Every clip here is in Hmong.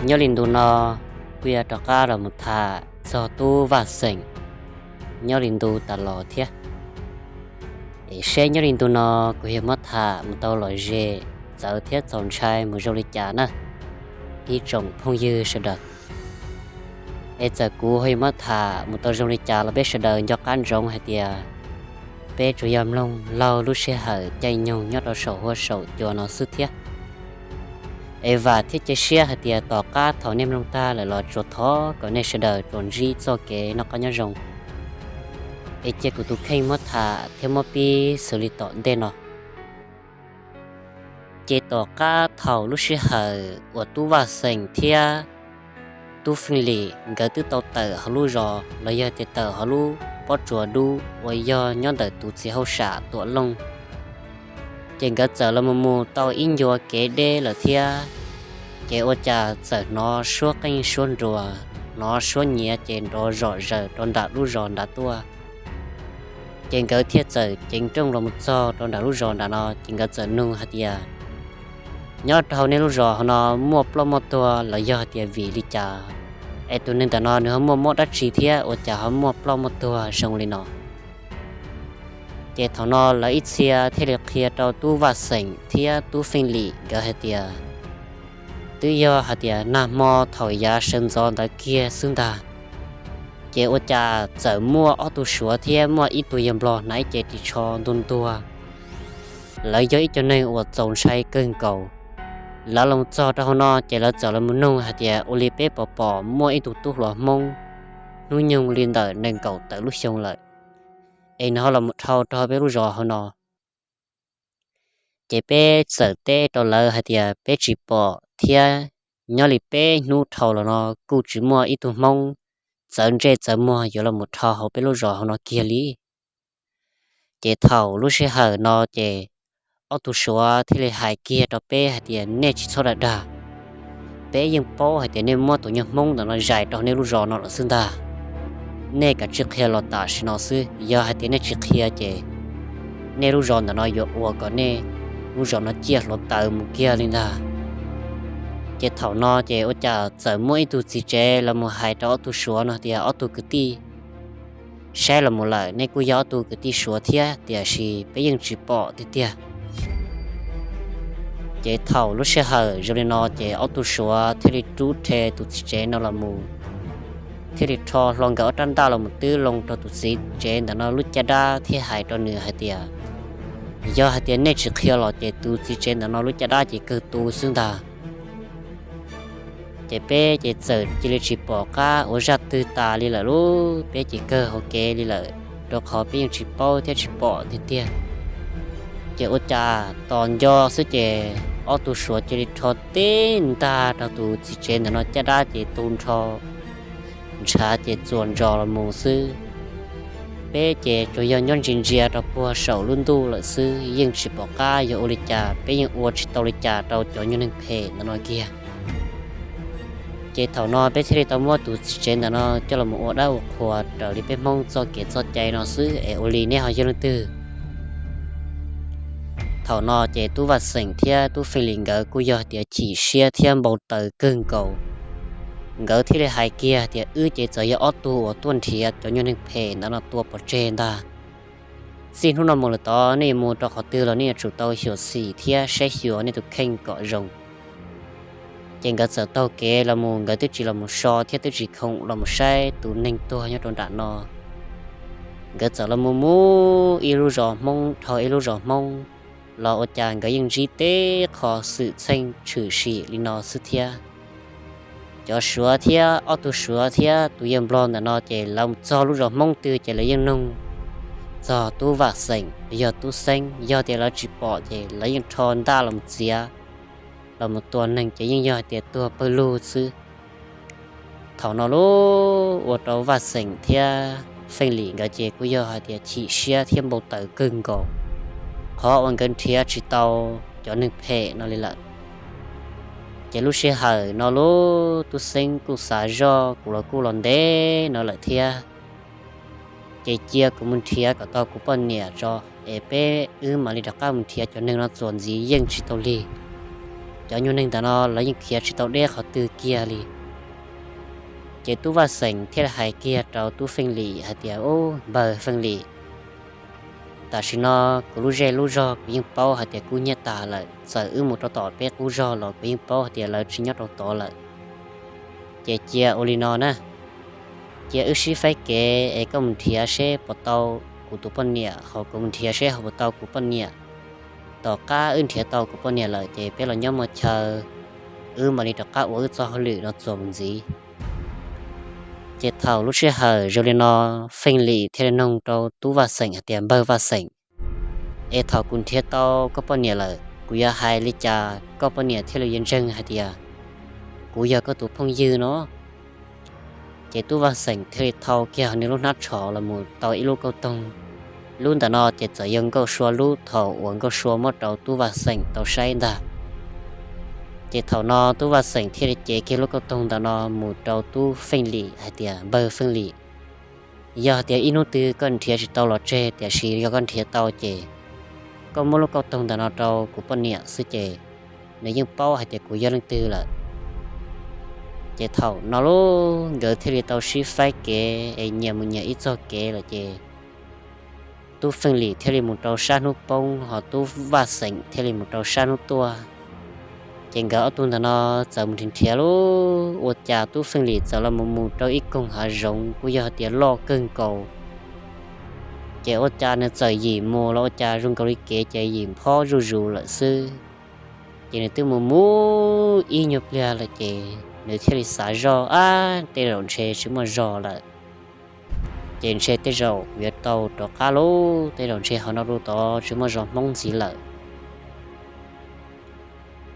Nyob li ntu no kuj yuav rov qab los mus tham txog tub Vaj Xeem nyob li ntu tas los thiab. Es seb nyob li ntu no kuv yuav muab tham mus tau lom zem txawv thiab txaus ntshai mus zoo li cas na, ib tsoom phooj ywg sawv daws. Es txawm kuv ho yuav muab tham mus tau zoo li cas los peb sawv daws nco qab ntsoov hais tias peb tsuas yog mloog laug lub sij hawm caij nyoog nyob rau saum huab saum cua no xwb thiab. Es vam thiab cia siab hais tias tom qab thaum nej mloog tag lawm los tsuas thov kom nej sawv daws tsuas ntsib txoj kev noj qab nyob zoo. Es cia kuv tus kheej muab tham thiab muab pib xws li tom ntej no. Ces tom qab thaum lub sij hawm uas tub Vaj Xeem thiab tub Feej Lim nkawd twb tau tawm hauv lub zos los yog tias tawm hauv lub pob tsuas dub uas yog nyob ntawm tus txiv hauj sam Tuam Looj, ces nkawd txawm los mus mus tau ib ncua kev deb lawm thiab. Ces ua cas txawm hnov suab qeej suab nruas, hnov suab nyiav ces nrov zom zaws rau nram lub zos nrad tuaj. Ces nkawd thiaj txawm ceev rooj los mus txog rau nram lub zos nrad no ces nkawd txawm nug hais tias, nyob rau hauv nej lub zos hauv no muaj ploj muaj tuag los yog hais tias vim li cas es tus neeg ntawm no nws ho muaj mob dab tsi thiab ua cas ho muaj ploj muaj tuag zoo li no? Ces thaum no lawv ib txhia thiaj li qhia rau tub Vaj Xeem thiab tub Feej Lim nkawd hais tias, twb yog hais tias nag hmo thaum yav sawv ntxov ntawd kiag xwb ntag, ces ua cas txawm muaj ob tug Suav thiab muaj ib tug yawg Nplog hnav ib ce ris tsho ntuag ntuag. Lawv yog ib co neeg uas txaus ntshai kawg nkaus. Lawv los txog rau hauv no ces lawv txawm los mus nug hais tias, ua li peb pom pom muaj ib tug tub hluas Hmoob hnub nyoog li ntawm nees nkaum tawm lub xyoo lawm, es nws ho los mus dhau rau peb lub zos hauv no. Ces peb txawm teb rau lawv hais tias peb tsis pom thiab, nyob li peb hnub dhau los no kuj tsis muaj ib tug Hmoob txawv ntsej txawv muag yuav los mus dhau hauv peb lub zos hauv no kiag li. Ces thaum lub sij hawm no ces ob tug Suav thiaj li hais kiag rau peb hais tias nej tsis txhob dag dag, peb yeej paub hais tias nej muab tus nyuag Hmoob ntawm no zais rau nej lub zos no lawm xwb ntag. Nej kav tsij qhia los tam sim no xwb, yog hais tias nej tsis qhia ces nej lub zos ntawm no yuav ua kom nej lub zos no ciaj hluav taws mus kiag li ntag. Ces thaum no ces ua cas txawm muaj ib tug txiv tsev los mus hais rau ob tug Suav no tias ob tug kwv tij, saib los mus lawm nej kuj yog ob tug kwv tij Suav thiab tiam sis peb yeej tsis pom tiag tiag. Ces thaum lub sij hawm zoo li no ces ob tug Suav thiaj li rub rhe tus txiv tsev no los mus, thiaj li rho hlo nkawd ob rab ntaj los mus twb loo rau tus txiv tsev ntawm no lub caj dab thiab hais rau nws hais tias, yog hais tias nej tsis qhia los ces tus txiv tsev ntawm no lub caj dab ces kawg tu xwb ntag. Ces peb ces txawm cia li tsis pom qab ua zaj twg tas li lawm lauj, peb ces kawg hauv kev li lawm, rau qhov peb yeej tsis paub thiab tsis pom tiag tiag. Ces ua cas tos nco xwb ces ob tug Suav cia li rho tib ntaj rau tus txiv tsev ntawm no caj dab ces tu nrho, ntshav ces txuas ntsos los mus xwb. Peb ces tsuas yog nyob ntsia ntsia rau puag saum lub ntuj lawm xwb, yeej tsis pom qab yog ua li cas, peb yeej ua tsis tau li cas rau cov nyuag neeg phem ntawm no kiag. Ces thaum no peb thiaj li tau muab tus txiv tsev ntawm no coj los ua dab ua qhua raws li peb Hmoob txoj kev txoj cai no xwb es ua li nej ho yog leej twg. Thaum no ces tub Vaj Xeem thiab tub Feej Lim nkawd kuj yog tias chim siab thiab npau taws kawg nkaus. Nkawd thiaj li hais kiag tias wb ces txawm yog ob tug uas tuaj nrhiav cov nyuag neeg phem ntawm no tua pov tseg ntag. Txij hnub no mus lawm tod nej yuav mus rau qhov twg los nej yuav tsum tau xyuam xim thiab saib xyuas nej tus kheej kom zoo. Ces nkawd txawm taug kev los mus, nkawd twb tsis los mus so thiab twb tsis khoom los mus saib tus neeg tuag nyob rau nram no. Nkawd txawm los mus mus ib lub zos Hmoob dhau ib lub zos Hmoob, los ua cas nkawd yeej ntsib teb qho xwm txheej tshwm sim li no xwb thiab. Cov Suav thiab ob tug Suav thiab tus yawg Nplog ntawm no ces lawv mus txog lub zos Hmoob twg ces lawv yeej nug txog tub Vaj Xeem yog tub Xeeb, yog tias lawv tsis pom ces lawv yeej rho ntaj los mus txiav, los mus tua neeg ces yeej yog hais tias tuag pawg lug xwb. Thaum no lauj, ua rau Vaj Xeem thiab Feej Lim nkawd ces kuj yog hais tias chim siab thiab npau taws kawg nkaus, qhov uas nkawd nrhiav tsis tau cov neeg phem no li lawm. Ces lub sij hawm no lauj, tub Xeeb kuj xav zoj kuv los kuj los ntev no lawm thiab, ces cia kuv mus nrhiav kom tau kuv poj niam tso, es peb wb mam li rov qab mus nrhiav cov neeg no txuas ntxiv yeej tsis tau lig. cov nyuag neeg ntawd no lawv yeej khiav tsis tau deb qhov twg kiag li. Ces tub Vaj Xeem thiaj li hais kiag rau tub Feej Lim hais tias, Ub, npawg Feej Lim, tam sim no kuv lub zej lub zog kuv yeej paub hais tias kub hnyiab tas lawm, txawm wb mus rau tom peb qub zog los kuv yeej paub hais tias lawv tsis nyob rau tod lawm. Ces cia ua li no na, cia wb sib faib kev es koj mus nrhiav seb puas tau kuv tus poj niam, ho kuv mus nrhiav seb ho puas tau kuv poj niam. Tom qab wb nrhiav tau kuv poj niam lawm ces peb los nyob muaj chaw, wb mam li rov qab ua wb txoj hauj lwm no txuas mus ntxiv. Ces thaum lub sij hawm zoo li no, Feej Lim thiaj li noog rau tub Vaj Xeem hais tias, Npawg Vaj Xeem, es thaum kuv nrhiav tau koj poj niam lawm, kuv yuav hais li cas koj poj niam thiaj li yuav ntseeg hais tias kuv yog koj tus phooj ywg no? Ces tub Vaj Xeem thiaj li thau kiag nws lub hnab tsho los mus tau ib lub kauj toog. Lub ntawm no ces txawm yog Nkauj Sua lub thaum uas Nkauj Sua muab rau tub Vaj Xeem tau saib ntag. Ces thaum no tub Vaj Xeem thiaj li cev kiag lub kauj toog ntawm no mus rau tub Feej Lim hais tias, Npawg Feej Lim, yog hais tias ib hnub twg koj nrhiav tsis tau los tseg, tiam sis yog koj nrhiav tau ces koj muab lub kauj toog ntawm no rau kuv poj niam xwb ces nws yeej paub hais tias kuv yog leej twg lawm. Ces thaum no lub nkawd thiaj li tau sib faib kev es nyias mus nyias ib txoj kev lawm ces tub Feej Lim thiaj li mus rau sab hnub poob, ho tub Vaj Xeem thiaj li mus rau sab hnub tuaj. Ces nkawd ob tug ntawm no txawm mus nrhiav nrhiav lub, ua cas tub Feej Lim txawm los mus mus rau ib koog hav zoov kuj yog hais tias loj kawg nkaus. Ces ua cas nws txawm yim mus los ua cas zoo nkaus li kev ces yim phob zuj zus lawm xwb. Ces nws twb mus mus ib nyuag pliag lawm ces nws thiaj li xav zoj, Ab, tej zaum ntshe tsis muaj zog lawm. Ces ntshe tej zaum kuv yuav tau rov qab lauj, tej zaum ntshe hauv no rau tod tsis muaj zos Hmoob ntxiv lawm.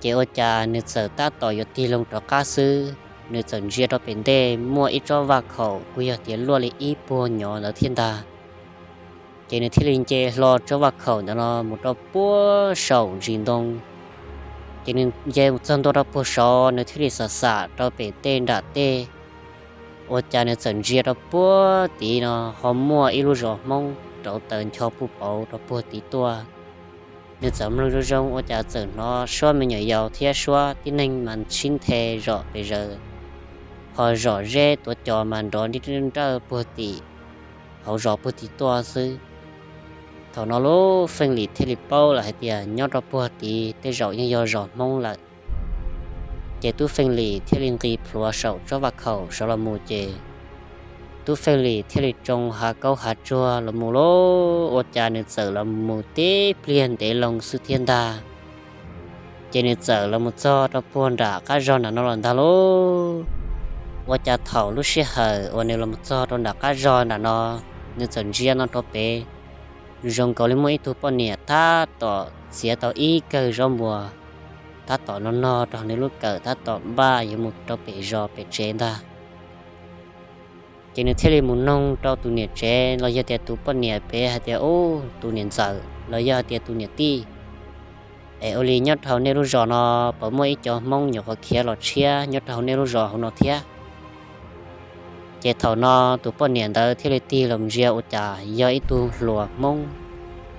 Ces ua cas nws txawm tab tom yuav tig loo rov qab xwb, nws txawm ntsia rau pem ntej muaj ib tsob vaj khaum kuj yog tias luaj li ib puag nyov ntawd thiab ntag. Ces nws thiaj li nce hlo tsob vaj khaum ntawd no mus rau puag saum ntsis ntoo. Ces nws nce mus txog ntua rau puag saud, nws thiaj li xam xam rau pem tej nram tej, ua cas nws txawm ntsia rau puag tid no ho muaj ib lub zos Hmoob rauv taws ncho puj pauv rau puag tid tuaj. Nws txawm mloog zoo zoo ua cas txawm hnov suab me nyuam yaus thiab suab tib neeg mas sib nthe zom pes zaws, ho zom zeb tuav cos mas nrov nrawj puag tim hauv zos puag tid tuaj xwb. Thaum no lub Feej Lim thiaj li paub lawm hais tias nyob rau puag tid tej zaum yeej yog zos Hmoob lawm. Ces tub Feej Lim thiaj li nqis plhuav saum tsob vaj khaum saud los mus ces tub Feej Lim thiaj li tsoo hav kaub hav tsuag los mus lauj, ua cas nws txawm los mus tib pliag ntev loo xwb thiab ntag. Ces nws txawm los mus txog rau puag nram qab zog nram no los ntag lauj. Ua cas thaum lub sij hawm uas nws los mus txog rau nram qab zog nram no, nws txawm ntsia no rau pem, zoo nkaus li muaj ib tug poj niam tab tom txiav tau ib kawm zaub npua, tab tom no no rau nws lub kawm tab tom npaj yuav mus rau pem zos pem tsev ntag. Ces nws thiaj li mus noog rau tus niam tsev los yog tias tus poj niam pem hais tias, Ub, tus niam ntxawm los yog hais tias tus niam tij, es ua li nyob rau nej lub zos no puas muaj ib cov Hmoob nyuam qhuav khiav los tshiab nyob rau nej lub zos hauv no thiab? Ces thaum no tus poj niam ntawd thiaj li tig los ntsia ua cas yog ib tug hluas Hmoob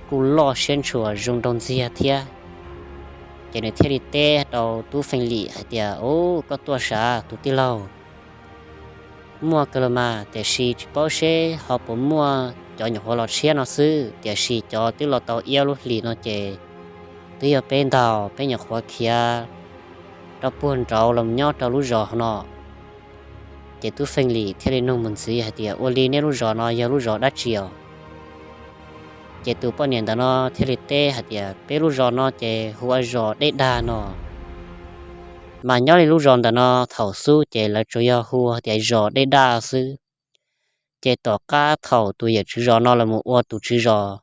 kuj loj siab ntshua zoo nraug ntxiag thiab. Ces nws thiaj li teb rau tub Feej Lim hais tias, Ub, koj tuaj sav tus tij laug? Muaj kawg los mas, tiam sis tsis paub seb ho puas muaj cov nyuam qhuav los tshiab no xwb, tiam sis cov twb los tau ib ob lub hlis no ces twb yog peb ntag, peb nyuam qhuav khiav rau puag nraud los nyob rau lub zos hauv no. Ces tub Feej Lim thiaj li nug mus ntxiv hais tias, Ua li nej lub zos no yog lub zos dab tsi os? Ces tus poj niam ntawd no thiaj li teb hais tias, Peb lub zos no ces hu ua zos Dej Dag no. Mas nyob li lub zos ntawm no thaum xub ces lawv tsuas yog hu tias zos Dej Dag xwb. Ces tom qab thaum tus yawm tswv zos no los mus ua tus tswv zos,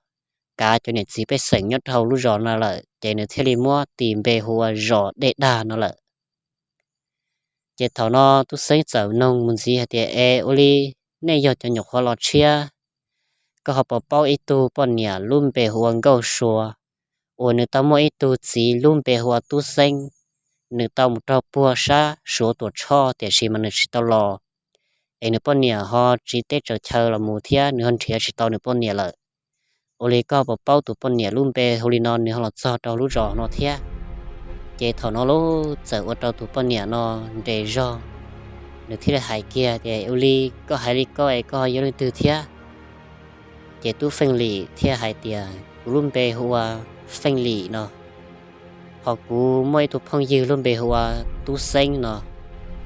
kav cov niam txiv pej xeem nyob rau lub zos no lawm, ces nws thiaj li muab tis npe hu ua zos Dej Dag no lawm. Ces thaum no tub Xeeb txawm nug mus ntxiv hais tias, Es ua li nej yog cov nyuam qhuav los tshiab, koj ho puas paub ib tug poj niam lub npe hu ua Nkauj Sua, uas nws tau muaj ib tug txiv lub npe hu ua Tub Xeeb, nws tau mus raug puag sab Suav Tuam Tshoj tiam sis mas nws tsis tau los, es nws poj niam ho tsiv teb tsaws chaw los mus thiab nws ho nrhiav tsis tau nws poj niam lawm. Ua li koj puas paub tus poj niam lub npe hu li no nws ho los txog rau lub zos no thiab? Ces thaum no lauj, txawm ua rau tus poj niam no nres zog, nws thiaj li hais kiag tias, Ua li koj hais li koj es koj ho yog leej twg thiab? Ces tub Feej Lim thiaj hais tias, Kuv lub npe hu ua Feej Lim no, ho kuv muaj ib tug phooj ywg lub npe hu ua Tub Xeeb no.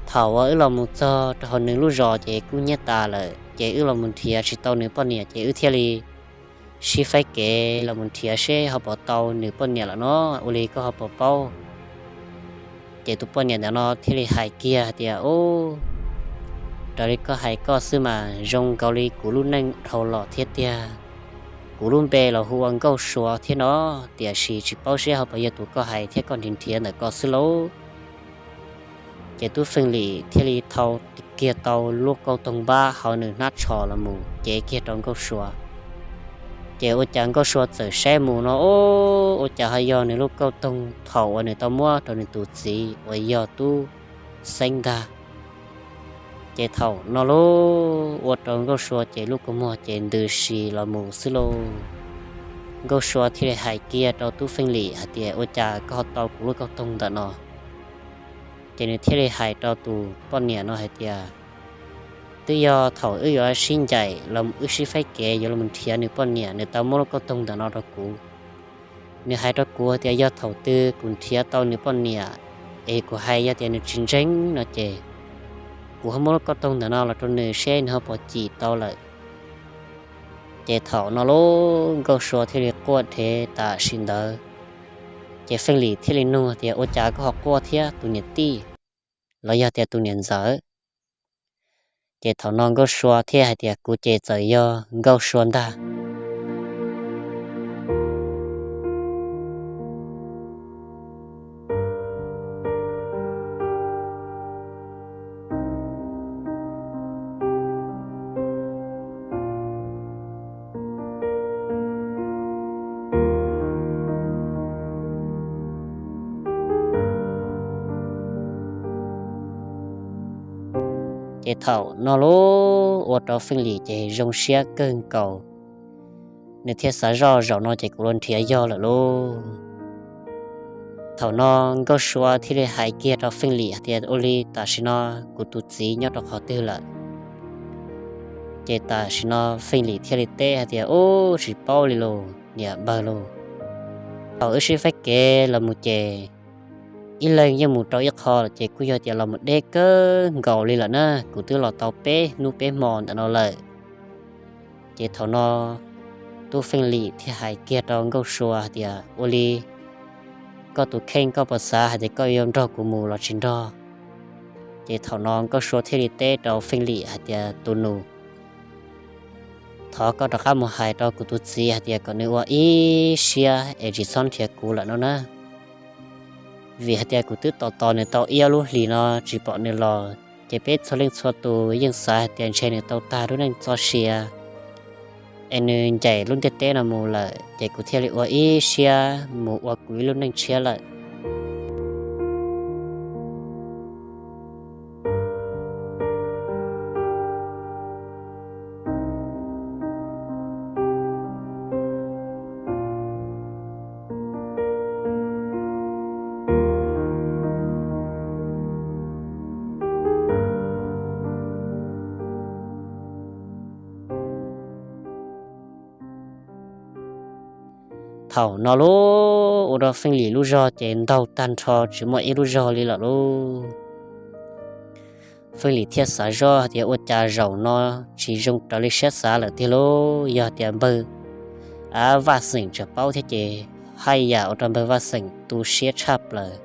Thaum uas wb los mus txog rau hauv nws lub zos ces kuj nyiab tas lawm, ces wb los mus nrhiav tsis tau nws poj niam, ces wb thiaj li sib faib kev los mus nrhiav seb ho puas tau nws poj niam lawm no. Ua li koj ho puas paub? Ces tus poj niam ntawm no thiaj li hais kiag hais tias, Ub, raws li koj hais koj xwb mas zoo nkaus li kuv lub neej dhau los thiab tiag. Kuv lub npe los hu ua Nkauj Sua thiab no, tiam sis tsis paub seb ho puas yog tus koj hais thiab koj nrhiav nrhiav ntawm ko xwb lauj. Ces tub Feej Lim thiaj li thau kiag tau lub kauj toog npab hauv nws hnab tsho los mus cev kiag rau Nkauj Sua. Ces ua cas Nkauj Sua txawm saib mus no, ub, ua cas ho yog nws lub kauj toog thaum uas nws tau muab rau nws tus txiv uas yog tub Xeeb ntag. Ces thaum no lauj, ua rau Nkauj Sua ces lub kua muag ces ntws si los mus xwb lauj. Nkauj Sua thiaj li hais kiag rau tub Feej Lim hais tias, Ua cas koj ho tau kuv lub kauj toog ntawm no? Ces nws thiaj li hais rau tus poj niam no hais tias, Twb yog thaum wb yuav sib ncaim los wb sib faib kev yuav los nrhiav nws poj niam, nws tau muab lub kauj toog ntawm no rau kuv. Nws hais rau kuv tias yog thaum twg kuv nrhiav tau nws poj niam es kuv hais yog tias nws tsis ntseeg no ces kuv ho muab lub kauj toog ntawm no los rau nws seb nws ho puas cim tau lawm. Ces thaum no lauj, Nkauj Sua thiaj li quaj dhev tam sim ntawd. Ces Feej Lim thiaj li nug tias, Ua cas koj ho quaj thiab tus niam tij, los yog tias tus niam ntxawm? Ces thaum no Nkauj Sua thiaj hais tias, Kuv ces txawm yog Nkauj Sua ntag. Ces thaum no lauj, ua rau Feej Lim ces zoo siab kawg nkaus. Nws thiaj xav zoj, Zaum no ces kuv los nrhiav yog lawm lauj. Thaum no Nkauj Sua thiaj li hais kiag rau Feej Lim hais tias, Ua li tam sim no kuv tus txiv nyob rau qhov twg lawm? Ces tam sim no Feej Lim thiaj li teb hais tias, Ub, tsis paub li lauj niam npawg lauj. Thaum wb sib faib kev los mus ces ib leeg yeej mus rau ib qho lawm, ces kuj yog tias los mus deb kawg nkaus li lawm na. Kuv twb los tau peb hnub peb hmo ntawm no lawm. Ces thaum no tub Feej Lim thiaj hais kiag rau Nkauj Sua hais tias, Ua li koj tus kheej koj puas xav hais tias koj yuav nrog kuv mus los tsis nrog? Ces thaum no Nkauj Sua thiaj li teb rau Feej Lim hais tias, Tus nus, thov koj rov qab mus hais rau kuv tus txiv hais tias kom nws ua ib siab es tsis txhob nrhiav kuv lawm no na. Vim hais tias kuv twb tos tos nws tau ib ob lub hlis no tsis pom nws los, ces peb txhua leej txhua tus yeej xav hais tias ntshe nws tau tag lub neej txoj sia es nws ncaim lub ntiaj teb no mus lawm, ces kuv thiaj li ua ib siab mus ua kuv ib lub neej tshiab lawm. Thaum no lauj, ua rau Feej Lim lub zog ces ntaug tag nrho tsis muaj ib lub zog li lawm lauj. Feej Lim thiaj xav zoj hais tias ua cas zaum no tsis zoo raws li siab xav lawm tiag lauj. Yog tias npawg Vaj Xeem tseem paub thiab ces haj yam ua rau npawg Vaj Xeem tu siab tshaj plaws.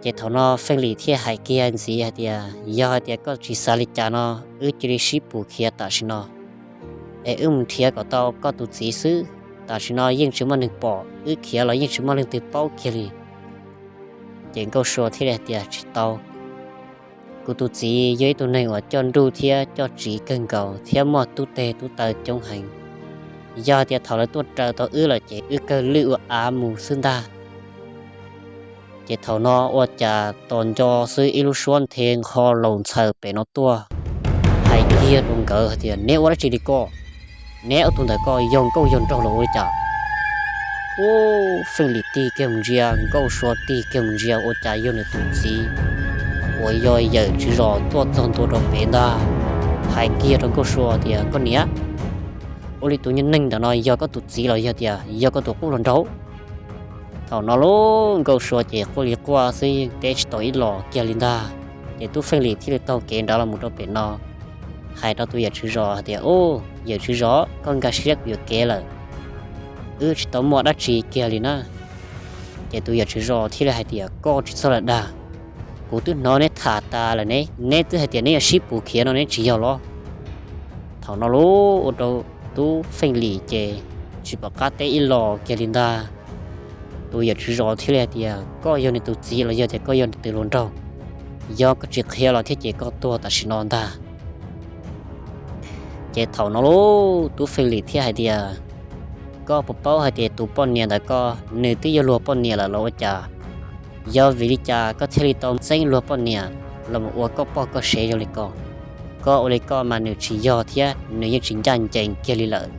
Ces thaum no Feej Lim thiaj hais kiag ntxiv hais tias, Yog hais tias koj tsis xav li cas no, wb cia li sib pus khiav tam sim no es wb mus nrhiav kom tau koj tus txiv xwb. Tam sim no yeej tsis muaj neeg pom, wb khiav los yeej tsis muaj leej twg paub kiag li. Ces Nkauj Sua thiaj li hais tias, Tsis tau. Kuv tus txiv yog ib tug neeg uas coj nruj thiab coj tsiv kawg nkaus thiab muaj tub teg tub taw coob heev. Yog tias thaum lawv tuaj raws tau wb lawm ces wb kawg lwj ua av mus xwb ntag. Ces thaum no ua cas tos nco xwb ib lub suab nthe nqho laus ntxhaws pem no tuaj, hais kiag rau nkawd hais tias, Neb ua dab tsi li ko? Neb ob tug ntawm ko yog nkauj yog nraug los ua li cas? Ub, Feej Lim tig kiag mus ntsia, Nkauj Sua tig kiag mus ntsia ua cas yog nws tus txiv uas yog yawm tswv zos tuaj txog ntua rau pem ntag, hais kiag rau Nkauj Sua tias, Koj niam, ua li tus nyuag neeg ntawm no yog koj tus txiv los yog tias yog koj tus qub hluas nraug? Thaum no lub Nkauj Sua ces quaj li quaj xwb, teb tsis tau ib los kiag li ntag. Ces Tub Feej Lim thiaj li taug kev nrad los mus rau pem no, hais rau tus yawm tswv zos hais tias, Ub, yawm tswv zos, koj nkag siab kuv yuam kev lawm, wb tsis tau muaj dab tsi kiag li na. Ces tus yawm tswv zos thiaj li hais tias, Koj tsis txhob lam dag, kuv twb hnov neb tham tas lawm ne, neb twb hais tias neb yuav sib pus khiav no neb tsis yog los? Thaum no lub ua rau Tub Feej Lim ces tsis pom qab teb ib los kiag li ntag. Tus yawm tswv zos thiaj li hais tias, Koj yog nws tus txiv los yog tias koj yog nws tus hluas nraug? Yog koj tsis qhia los thiab ces koj tuag tam sim no ntag. Ces thaum no lub Tub Feej Lim thiaj hais tias, Koj puas paub hais tias tus poj niam ntawd koj nws twb yog luag poj niam lawm los ua cas? Yog vim li cas koj thiaj li tau txeeb luag poj niam los mus ua koj poj koj sev zoo li ko? Koj ua li koj mas nws tsis yog thiab nws yeej tsis ncaj ncees kiag li lawm.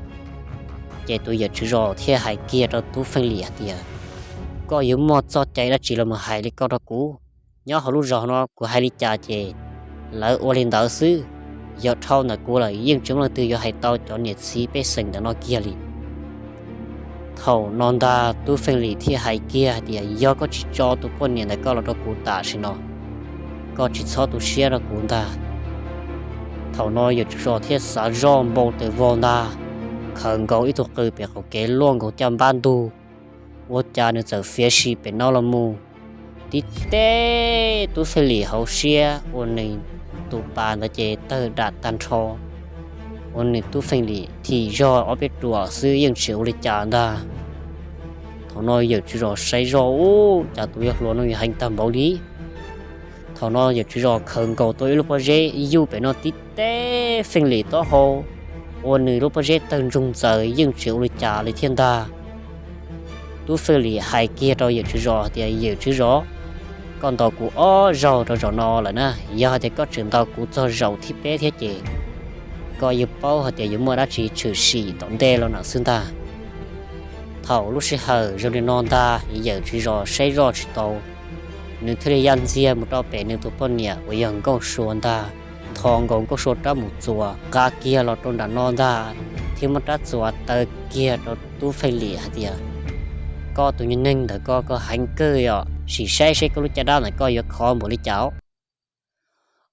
Ces tus yawm tswv zos thiaj hais kiag rau Tub Feej Lim hais tias, Koj yuav muaj txoj cai dab tsi los mus hais li koj rau kuv? Nyob hauv lub zos no kuv hais li cas ces lawv ua li ntawd xwb. Yog dhau ntawm kuv lawm yeej tsis muaj leej twg yuav hais tau cov niam txiv pej xeem ntawm no kiag li. Thaum no ntag Tub Feej Lim thiaj hais kiag hais tias, Yog koj tsis tso tus poj niam ntawd koj los rau kuv tam sim no, koj tsis txhob tu siab rau kuv ntag. Thaum no yawm tswv zos thiaj xav zoj npau taws vog ntag, khawv nkaus ib tug qws pem qaum kev luaj nkaus caj npab ntug, ua cas nws txawm fiav sim pem no los mus, tib teb Tub Feej Lim hauv siab uas nws tus pas ntawd ces tawg dam tag nrho, uas nws Tub Feej Lim thim zog ob peb ruam xwb yeej tsis ua li cas ntag. Thaum no yawm tswv zos saib zoj, Ub, cas tus yawg hluas no yuav heev tag npaum li. Thaum no yawm tswv zos khawv nkaus tau ib lub pob zeb yuj pem no tib teb Feej Lim taub hau, ua nws lub pob zeb tawg ntsoog ntxaws yeej tsis ua li cas li thiab ntag. Tub Feej Lim hais kiag rau yawm tswv zos tias, Yawm tswv zos, koj ntaus kuv ob zaug rau zaum no lawm na, yog hais tias koj tseem ntaus kuv txog zaum thib peb thiab ces koj yuav paub hais tias yuav muaj dab tsi tshwm sim tom ntej los no xwb ntag. Thaum lub sij hawm zoo li no ntag, yawm tswv zos saib zoj tsis tau, nws thiaj li ya ntxiag mus rau pem nws tus poj niam uas yog Nkauj Sua ntag, nthos nkaus Nkauj Sua rab mus txuas, nqa kiag los rau nram no ntag, thiab muab rab txuas taw kiag rau Tub Feej Lim hais tias, Koj tus nyuag neeg ntawm koj, koj heev kawg yom, sim saib seb koj lub caj dab ntawm koj yuav khov npaum li cas.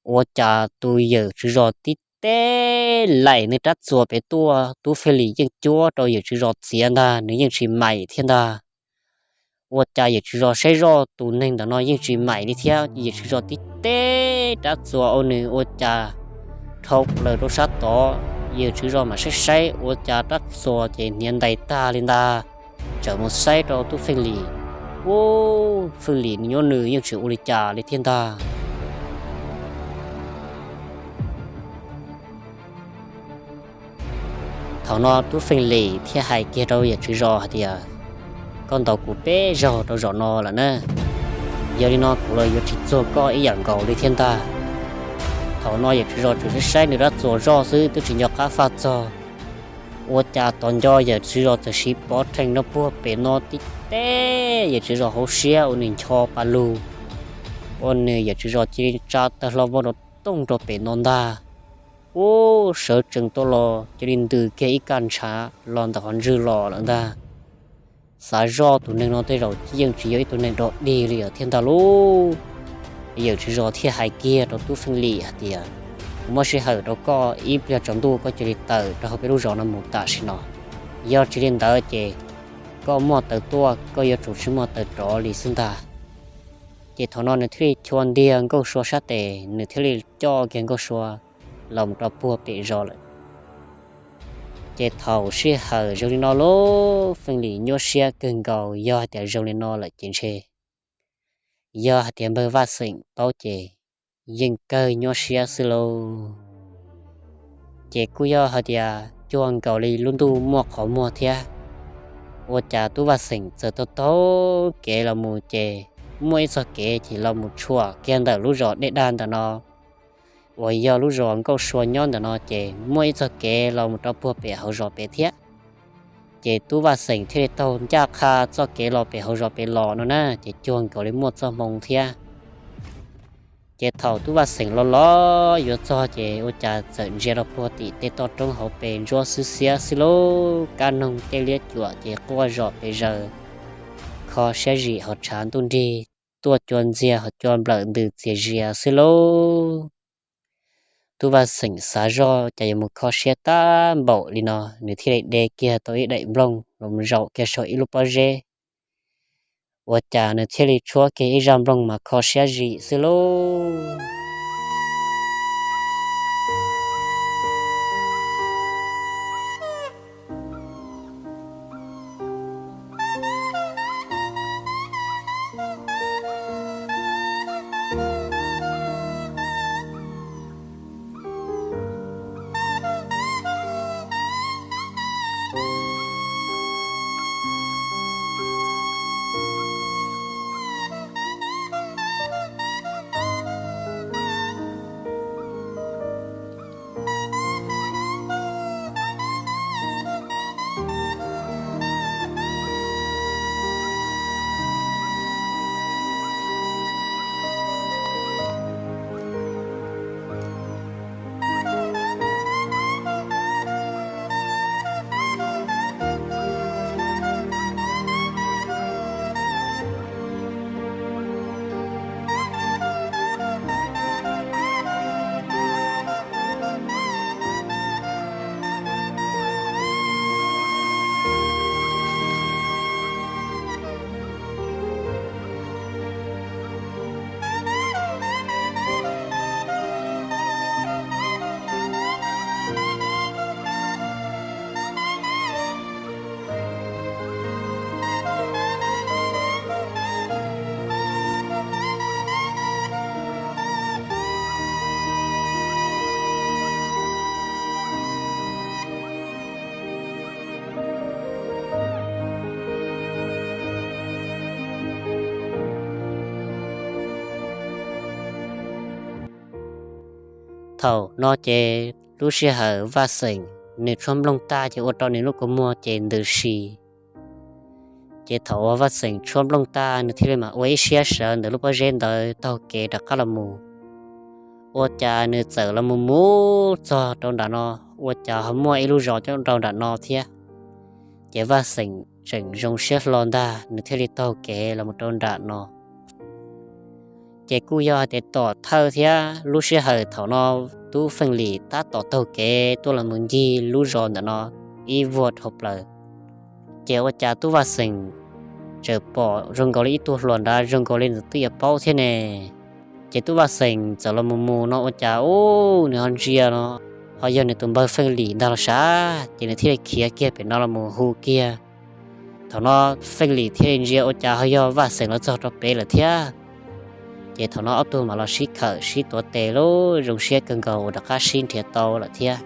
Ua cas tus yawm tswv zos tib teb laim nws rab txuas pem tuaj, Tub Feej Lim yeej cuab rau yawm tswv zos txiav ntag, nws yeej tsis maim thiab ntag. Ua cas yawm tswv zos saib zoj tus neeg ntawm no yeej tsis maim li thiab, yawm tswv zos tib teb rab txuas ua nws ua cas dhau plaws rau sab tod, yawm tswv zos mam saib saib ua cas rab txuas ces hniav ntais tag li ntag, tseem mus saib rau Tub Feej Lim, Ub, Feej Lim nws nyob nws yeej tsis ua li cas li thiab ntag. Thaum no Tub Feej Lim thiaj hais kiag rau yawm tswv zos hais tias, Koj ntaus kuv peb zaug rau zaum no lawm na, yog li no kuv los yuav tsis txuag koj ib yam nkaus li thiab ntag. Thaum no yawm tswv zos tsuas saib saib nws rab txuas zoj xwb twb tsis nco qab faj txog, ua cas tom nco yawm tswv zos txawm siv pov rhees rau puag pem no tib teb yawm tswv zos hauv siab ua nws ncho pa lug, ua nws yawm tswv zos cia li tsa tawg hlo vog rau tooj rau pem no ntag. Ub, sawv tsees tuaj los cia li ntws kiag ib kaj ntshav los ntawm qhov ntswg los lawm ntag. Xav zoj tus neeg no tej zaum yeej tsis yog ib tug neeg dog dig li lawm thiab ntag lauj. Yawm tswv zos thiaj hais kiag rau Tub Feej Lim hais tias, Kuv muab sij hawm rau koj ib pliag tsaus ntuj koj cia li tawm rau hauv peb lub zos no mus tam sim no, yog tsis li ntawd ces koj muaj taw tuaj koj yuav tsum tsis muaj taw rov li xwb ntag. Ces thaum no nws thiaj li chua ntiag Nkauj Sua sab tes, nws thiaj li coj kiag Nkauj Sua los mus rau puag pem zos lawm. Ces thaum sij hawm zoo li no lauj, Feej Lim nyuaj siab kawg nkaus, yog hais tias zoo li no lawm ces ntshe yog hais tias npawg Vaj Xeem paub ces yeej kawg nyuaj siab xwb lauj. Ces kuj yog hais tias cuag nkaus li lub ntuj muaj qhov muag thiab, ua cas tub Vaj Xeem txawm taug taug kev los mus ces muaj ib txoj kev ces los mus tshuam kiag ntawm lub zos Dej Daj ntawm no, uas yog lub zos Nkauj Sua nyob ntawm no ces muaj ib txoj kev los mus rau puag pem hauv zos pem thiab. Ces tub Vaj Xeem thiaj li taug ncaj qha txoj kev los pem hauv zos pem los no na, ces cuag nkaus li muaj txoj hmoo thiab. Ces thaum tub Vaj Xeem los los yuav txog ces ua cas txawm ntsia rau puag tim tej toj roob hauv pes ntsuab xwb xiab xwb lauj, kab noog tej liab cuam ces quaj zom pes zaws, kho siab zim ho tshav ntuj nrig tuaj cua ntxiag ho cua nplawm ntws txias zias xwb lauj. Tub Vaj Xeem xav zoj cas yuav mus kho siab tag npaum li no, nws thiaj li de kiag tau ib daim nplooj los zaum kiag saum ib lub pob zeb. Ua cas nws thiaj li tshuab kiag ib zaj nplooj mas kho siab zim xwb lauj. Thaum no ces lub sij hawm Vaj Xeem nws tshuab nplooj tag ces ua rau nws lub kua muag ces ntws si. Ces thaum uas Vaj Xeem tshuab nplooj tag nws thiaj li mam ua ib siab sawv ntawm lub pob zeb ntawd taug kev rov qab los mus. Ua cas nws txawm los mus mus txog rau nram no, ua cas ho muaj ib lub zos coob rau nram no thiab. Ces Vaj Xeem tseem zoo siab hlo ntag, nws thiaj li taug kev los mus rau nram no. Ces kuj yog hais tias tom thawj thiab, lub sij hawm thaum no tub Feej Lim tab tom taug kev tuaj los mus ncig lub zos ntawm no ib vuag dhau plaws. Ces ua cas tub Vaj Xeem tseem pom zoo nkaus li ib tug hluas nrad zoo nkaus li nws twb yuav paub thiab ne. Ces tub Vaj Xeem txawm los mus mus no ua cas ub nws ho ntsia no ho yog nws tus npawg Feej Lim ntag los sav, ces nws thiaj li khiav kiag pem no los mus hu kiag. Thaum no Feej Lim thiaj li ntsia ua cas ho yog Vaj Xeem los txog rau pem lawm thiab. Ces thaum no ob tug mam los sib khawm sib tuav tes lub zoo siab kawg nkaus uas rov qab sib nrhiav tau lawm thiab.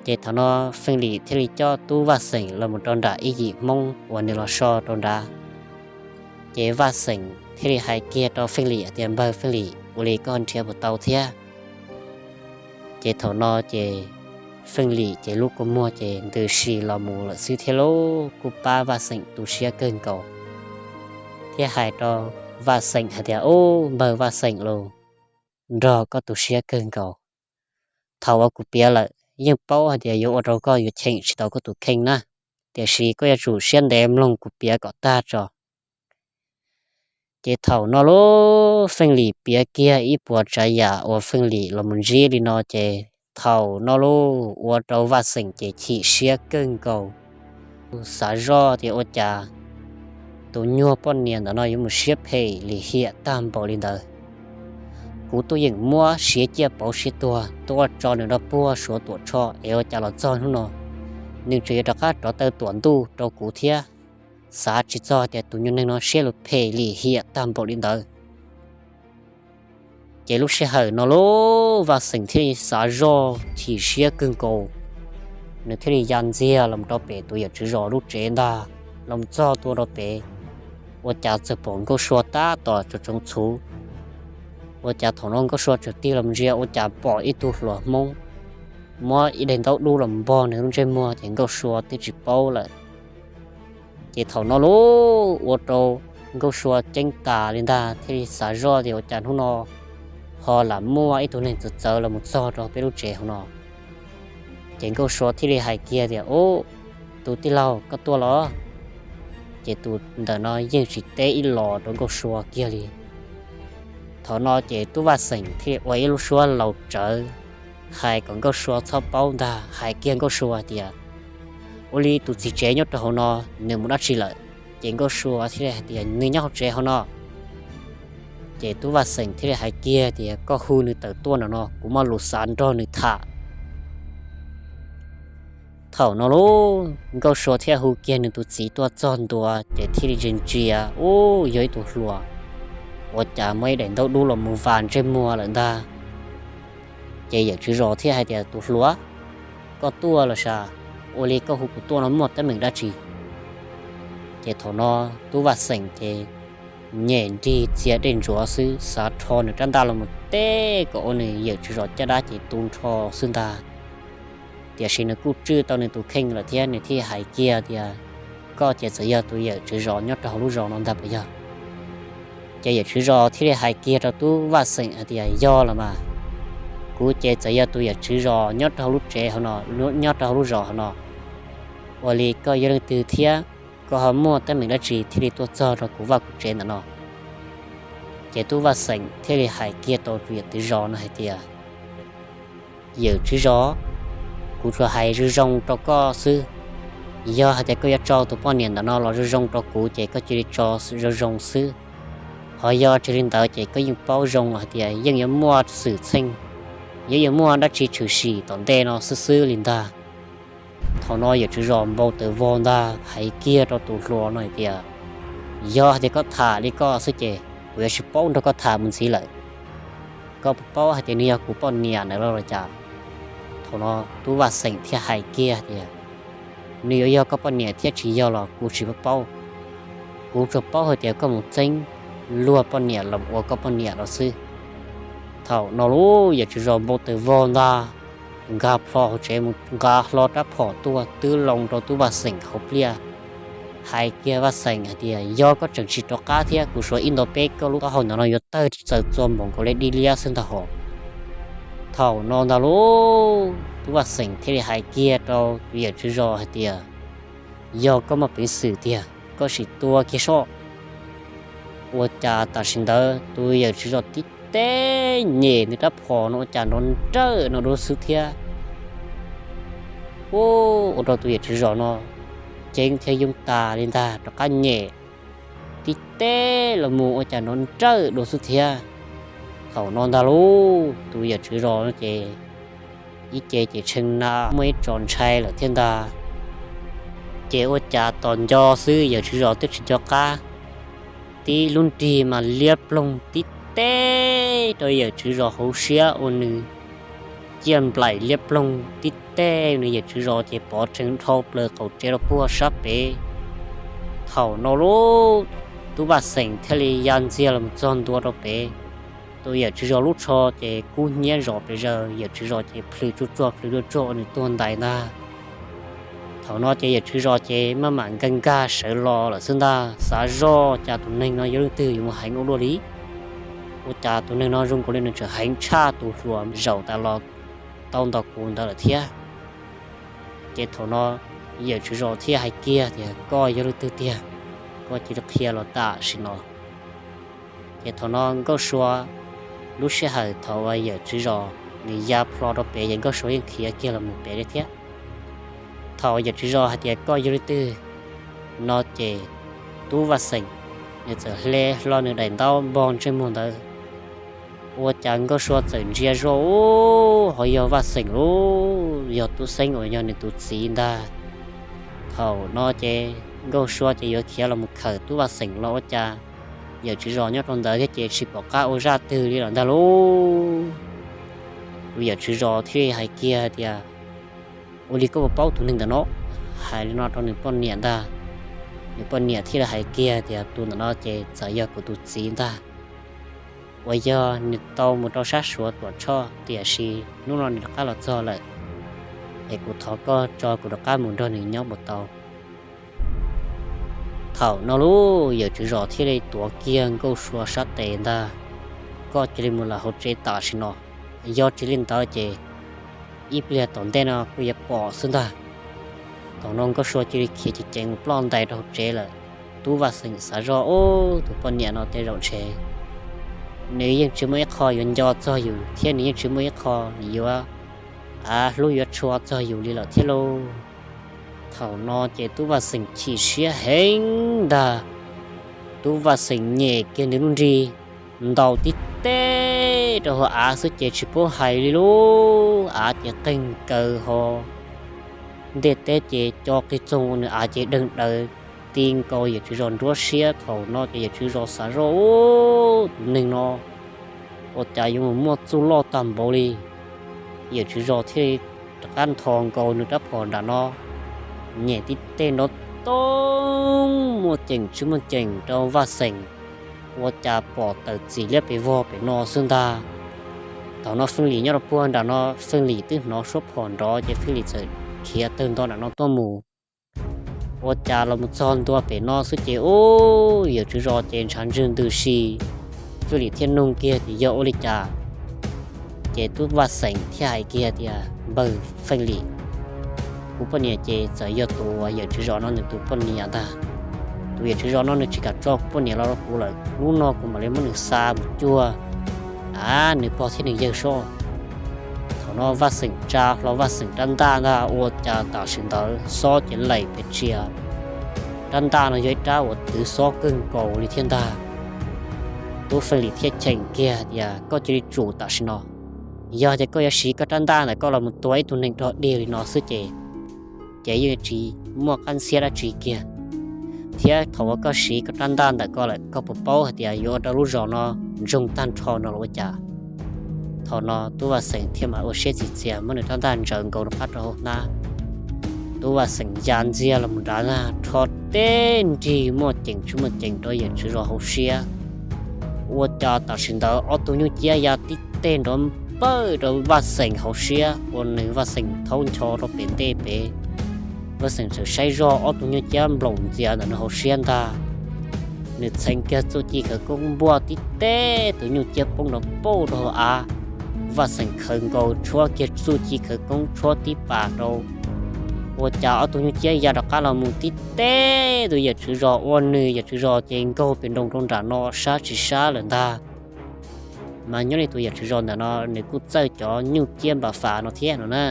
Ces thaum no Feej Lim thiaj li coj tub Vaj Xeem los mus rau nram ib yim Hmoob uas nws los so rau nrad. Ces Vaj Xeem thiaj li hais kiag rau Feej Lim hais tias, npawg Feej Lim, ua li koj nrhiav puas tau thiab? Ces thaum no ces Feej Lim ces lub kua muag ces ntws si los mus lawm xwb thiab lauj, kuj pab Vaj Xeem tu siab kawg nkaus, thiab hais rau Vaj Xeem hais tias, ub, npawg Vaj Xeem lauj, nrog koj tu siab kawg nkaus. Thaum uas kuv piav lawm yeej paub hais tias yuav ua rau koj yuav cheem tsis tau koj tus kheej na, tiam sis koj yuav tsum siab ntev mloog kuv piav kom tag tso. Ces thaum no lub Feej Lim piav kiag ib puas tsav yam uas Feej Lim los mus ntsib li no ces thaum no lub ua rau Vaj Xeem ces chim siab kawg nkaus, xav zoj tias ua cas tus nyuag poj niam ntawm no yuav mus siab phem lim hiam tag npaum li ntawd. Kuv tuaj yeem muab siav ciaj pauv siav tuag tuaj tso nws rau puag Suav Tuam Tshoj es ua cas los txog hnub no nws tseem yuav rov qab rov taw tuam ntuj rau kuv thiab. Xav tsis txog tias tus nyuag neeg no siab lug phem lim hiam tag npaum li ntawd. Ces lub sij hawm no lub Vaj Xeem thiaj li xav zoj chim siab kawg nkaus, nws thiaj li ya ntxiag los rau pem tus yawm tswv zos lub tsev ntag. Los txog tua rau pem, ua cas txawm pom Nkauj Sua tab tom tsoom tsoom txhuv. Ua cas thaum no Nkauj Sua tseem tig los ntsia ua cas pom ib tug hluas Hmoob muab ib daim ntaub dub los npog nws lub ntsej muag ces Nkauj Sua twb tsis paub lawm. Ces thaum no lauj, ua rau Nkauj Sua ceeb tas li ntag, thiaj li xav zoj tias ua cas hnub no ho lam muaj ib tug neeg txawv txawv los mus txog rau peb lub tsev hauv no. Ces Nkauj Sua thiaj li hais kiag tias, Ub, tus tij laug, koj tuaj los? Ces tus ntawm no yeej tsis teb ib los rau Nkauj Sua kiag li. Thaum no ces Tub Vaj Xeem thiaj li ua ib lub suab laus tsawv hais kom Nkauj Sua txhob paub ntag, hais kiag Nkauj Sua tias, Ua li tus txiv tsev nyob rau hauv no nws mus dab tsi lawm? Ces Nkauj Sua thiaj li hais tias, Nws nyob hauv tsev hauv no. Ces Tub Vaj Xeem thiaj li hais kiag tias, Koj hu nws tawm tuaj nram no, kuv muaj lus xav nrog nws tham. Thaum no lauj, Nkauj Sua thiaj hu kiag nws tus txiv tuaj txog ntua ces thiaj li ntsia ntsia, ub, yog ib tug hluas ua cas muab ib daim ntaub dub los mus vas ntsej muag lawm ntag. Ces yawm tswv zos thiaj hais tias, Tus hluas, koj tuaj los sav? Ua li koj hu kuv tuaj no muaj teeb meem dab tsi? Ces thaum no Tub Vaj Xeem ces nyem nrig txia dej ntsuav xwb, xav rho nws rab ntaj los mus teb kom ua nws yawm tswv zos caj dab ces tu nrho xwb ntag. Tiam sis nws kuj tswj tau nws tus kheej lawm thiab, nws thiaj hais kiag tias, Koj ces txawm yog tus yawm tswv zos nyob rau hauv lub zos no ntag puas yog? Ces yawm tswv zos thiaj li hais kiag rau Tub Vaj Xeem hais tias, Yog los mas, kuv ces txawm yog tus yawm tswv zos nyob rau hauv lub tsev hauv no, nyob rau hauv lub zos hauv no. Ua li koj yog leej twg thiab koj ho muaj teeb meem dab tsi thiaj li tuaj txog rau kuv vaj kuv tsev ntawm no? Ces Tub Vaj Xeem thiaj li hais kiag tau tus yawm tswv zos no hais tias, Yawm tswv zos, kuv tsuas hais zoo zoo rau koj xwb. Yog hais tias koj yuav tso tus poj niam ntawm no los zoo zoo rau kuv ces koj cia li tso zoo zoo xwb. Ho yog tsis li ntawd ces koj yeej paub zoo los hais tias yeej yuav muaj xwm txheej, yeej yuav muaj dab tsi tshwm sim tom ntej no xwb xwb li ntag. Thaum no yawm tswv zos npau taws vog ntag, hais kiag rau tus hluas no hais tias, Yog hais tias koj tham li koj xwb ces kuv yuav tsis paub nrog koj tham mus ntxiv lawm. Koj puas paub hais tias nws yog kuv poj niam ntawd los los cas? Thaum no Tub Vaj Xeem thiaj hais kiag tias, Nws yuav yog koj poj niam thiab tsis yog los kuv tsis paub. Kuv tsuas paub hais tias koj mus txeeb luag poj niam los ua koj poj niam los xwb. Thaum no lauj, yawm tswv zos npau taws vog ntag, nkag plho hauv tsev mus nqa hlo rab phom tuaj twb loo rau Tub Vaj Xeem hauv pliaj. Hais kiag Vaj Xeem hais tias, Yog koj tseem tsis rov qab thiab kuv suav ib nto peb koj lub taub hau ntawm no yuav tawg txaws txua npaum nkaus li dib liab xwb ntag hos. Thaum no ntag lauj, Tub Vaj Xeem thiaj li hais kiag rau tus yawm tswv zos hais tias, Yog koj muaj peev xwm tiag koj sim tua kiag soj. Ua cas tam sim ntawd tus yawm tswv zos tib teb nyem nws rab phom no ua cas nrov nrawj no dua xwb thiab. Ua rau tus yawm tswv zos no ceeb thiab yoob tas li ntag, rov qab nyem tib teb los mus ua cas nrov nrawj dua xwb thiab. Thaum no ntag lauj, tus yawm tswv zos no ces ib ce ces tshee na muaj ib tsos ntshai lawm thiab ntag. Ces ua cas tos nco xwb yawm tswv zos twb tsis nco qab, tib lub nrig mas liab ploog tib teb rau yawm tswv zos hauv siab ua nws ciaj nplaim liab ploog tib teb, nws yawm tswv zos ces pov tsees dhau plaws qaum tsev rau puag sab pem. Thaum no lauj, Tub Vaj Xeem thiaj li ya ntxiag los txog ntua rau pem. Tus yawm tswv zos lub tsho ces kub hnyiab zos pes zaws, yawm tswv zos ces plhws tsuag tsuag plhws tsuag tsuag ua nws tuag ntais ntag. Thaum no ces yawm tswv zos ces maj mam nkag nkag sawv los lawm xwb ntag, xav zoj cas tus neeg no yog leej twg yuav mus heev ua luaj li. Ua cas tus neeg no zoo nkaus li nws tseem heev tshaj tus hluas zaum tas los tau ntaus kuv ntawd lawm thiab. Ces thaum no yawm tswv zos thiaj hais kiag tias, Koj yog leej twg tiag? Koj cia li qhia los tam sim no. Ces thaum no Nkauj Sua lub sij hawm thaum uas yawm tswv zos nws ya plho rau pem ces Nkauj Sua yeej khiav kiag los mus pem li thiab. Thaum yawm tswv zos hais tias, Koj yog leej twg? No ces Tub Vaj Xeem nws txawm hle hlo nws daim ntaub npog ntsej muag ntawd. Ua cas Nkauj Sua txawm ntsia zoj, ub, ho yog Vaj Xeem lauj, yog Tub Xeeb uas yog nws tus txiv ntag. Thaum no ces Nkauj Sua ces yuav khiav los mus khawm Tub Vaj Xeem los ua cas yawm tswv zos nyob rau ntawd thiab ces tsis pom qab ua zaj twg li lawm ntag lauj. Tus yawm tswv zos thiaj hais kiag hais tias, Ua li koj puas paub tus neeg ntawm no? Hais li no rau nws poj niam ntag. Nws poj niam thiaj li hais kiag tias, Tus ntawm no ces txawm yog kuv tus txiv ntag, uas yog nws tau mus rau sab Suav tuam tshoj, tiam sis hnub no nws rov qab los txog lawm. es kuv thov koj tso kuv rov qab mus nrog nws nyob puas tau? Thaum no lub yawm tswv zos thiaj li tuav kiag Nkauj Sua sab tes ntag, koj cia li mus lawm hauv tsev tam sim no, yog tsis li ntawd ces ib pliag tom ntej no kuj yuav pom xwb ntag. Thaum no Nkauj Sua cia li khiav ceev ceev mus ploj ntais rau hauv tsev lawm. Tub Vaj Xeem xav zoj, ub, tus poj niam no tej zaum ntshe nws yeej tsis muaj ib qho yuav nco txog yus thiab nws yeej tsis muaj ib qho yuav, av, hlub yuav tshua txog yus li lawm thiab lauj. Thaum no ces Tub Vaj Xeem chim siab heev ntag. Tub Vaj Xeem nyem kiag nws lub nrig, ntaus tib teb rau hauv av xwb ces tsis paub hais li lub av ces qeeg kaws ho ntiaj teb ces co qig txoog ua nws av ces deeg daws ti nkaus yawm tswv zos nruab siab. Thaum no ces yawm tswv zos xav zoj, ub, tus neeg no ua cas yuav mus muaj txuj loj tag npaum li. Yawm tswv zos thiaj li rov qab nthos nkaus nws rab phom nram no, nyem tib teg nrov toog muaj ceem tsis muaj ceem rau Vaj Xeem, ua cas pom tawm txim liab pes vog pem no xwb ntag. Thaum no Feej Lim nyob rau puag nram no, Feej Lim twb hnov suab phom nrov ces Feej Lim txawm khiav tawg nto nram no tuaj mus. Ua cas los mus txog ntua pem no xwb ces ub, yawm tswv zos ces ntshav ntswg ntws si. Feej Lim thiaj nug kiag tias yog ua li cas, ces Tub Vaj Xeem thiaj hais kiag tias npawg Feej Lim, kuv poj niam ces txawm yog tus uas yawm tswv zos no nws tus poj niam ntag. Tus yawm tswv zos no nws tsis kam tso kuv poj niam los rau kuv lawm, hnub no kuv mam li muab nws xa mus cuag, av, nws pog thiab nws yawg soj. Thaum no Vaj Xeem tsa hlo Vaj Xeem rab ntaj ntag, ua cas tam sim ntawd xob ces laim pes tsia. Rab ntaj no yog ib rab uas twv xob kawg nkaus li thiab ntag. Tub Feej Lim thiaj cheem kiag tias koj cia li tsum tam sim no, yog tias koj yuav siv koj rab ntaj ntawm koj los mus tua ib tug neeg rog dig li no xwb ces, ces yeej tsis muaj qab ntxhiab dab tsi kiag. Thiab thaum uas koj siv koj rab ntaj ntawm koj lawm koj puas paub hais tias yuav ua rau lub zos no ntsoog tag nrho no los ua cas? Thaum no Tub Vaj Xeem thiaj mam ua siab txiv txias muab nws rab ntaj ntsaws nkaus rov qab rau hauv hnab. Tub Vaj Xeem ya ntxiag los mus nrad ntag, rho teb nrig muaj ceem tsis muaj ceem rau yawm tswv zos hauv siab. Ua cas tam sim ntawd ob tug nyuj ciab ya tib teg nrov npawj rau Vaj Xeem hauv siab ua nws Vaj Xeem thaub ncho rau pem ntej pem. Vaj Xeem txawm saib zoj ob tug nyuj ciab nploom ntxias ntawm nws hauv siab ntag. Nws txheev kiag txuj ci khawv koob npuaj tib teg tus nyuj ciab poob nrov pauj rau hauv av. Vaj Xeem khaws nkaus tshuab kiag txuj ci khawv koob tshuab tib pas rau, ua cas ob tug nyuj ciab ya rov qab los mus tib teg tus yawm tswv zos ua nws yawm tswv zos ces nkaug pem nroos rau nram no sab tsis sab lawm ntag. Mas nyob li tus yawm tswv zos ntawm no nws kuj txawj cov nyuj ciab npa fas no thiab no na.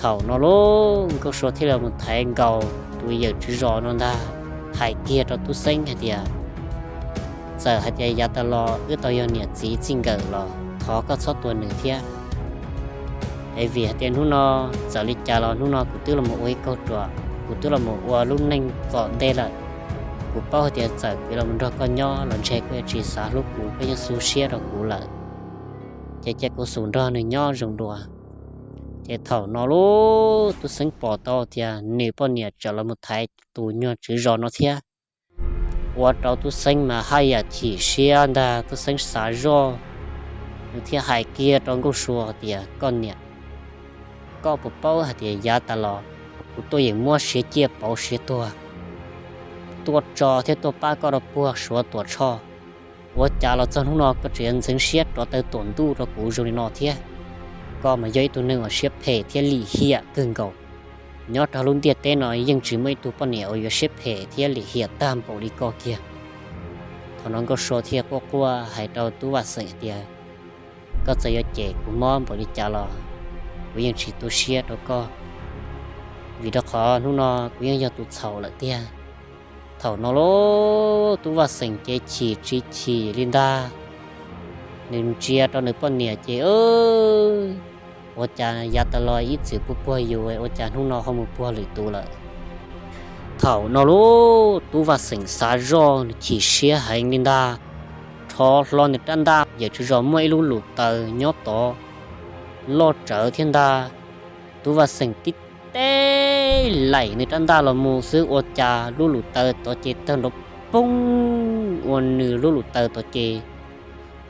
Thaum no lauj, Nkauj Sua thiaj li mus thaiv nkaus tus yawm tswv zos no ntag, hais kiag rau Tub Xeeb hais tias, txawm hais tias yav tas los wb tau yog niam txiv txij nkawm los thov koj txhob tua nws thiab. Es vim hais tias hnub no txawm li cas los hnub no kuv twb los mus ua ib kauj ruam, kuv twb los mus ua lub neej txom ntej lawm. Kuv paub hais tias txawm kuv los mus nrog koj nyob los ntshe koj yuav tsis xav hlub kuv, koj yeej xu siab rau kuv lawm. Ces cia kuv xub nrog nws nyob zoo dua. Ces thaum no lauj, Tub Xeeb pom tau tias nws poj niam tseem los mus thaiv tus nyuag tswv zos no thiab, ua rau Tub Xeeb mas haj yam chim siab ntag. Tub Xeeb xav zoj, nws thiaj hais kiag rau Nkauj Sua tias, koj niam, koj puas paub hais tias yav tas los kuv tuaj yeem muab siav ciaj pauv siav tuag, tuaj tso thiab tuaj pab koj rau puag Suav Tuam Tshoj, ua cas los txog hnub no koj tseem yuav ntxeev siab rov taw tuam ntuj rau kuv zoo li no thiab? Koj mas yog ib tug neeg uas siab phem thiab lim hiam kawg nkaus. Nyob rau lub ntiaj teb no yeej tsis muaj ib tug poj niam uas yuav siab phem thiab lim hiam tag npaum li koj kiag. Thaum no Nkauj Sua thiaj quaj quaj hais rau Tub Vaj Xeem tias, koj txawm yuav cem kuv mob npaum li cas los kuv yeej tsis tu siab rau koj, vim rau qhov hnub no kuv yeej yog tus txhaum lawm tiag. Thaum no lauj, Tub Vaj Xeem ces chim tsis chim li ntag. Nws ntsia rau nws poj niam ces, ua cas yav tas los ib txwm puag puag yus, ua cas hnub no ho mus puag lwm tus lawm? Thaum no lauj, Tub Vaj Xeem xav zoj, nws chim siab heev li ntag. Rho hlo nws rab ntaj, yawm tswv zos muaj ib lub lus taws nyob tod loj tsawv thiab ntag. Tub Vaj Xeem tib teg laim nws rab ntaj los mus xwb, ua cas lub lus taws tod ces tawg nrov poob, ua nws lub lus taws tod ces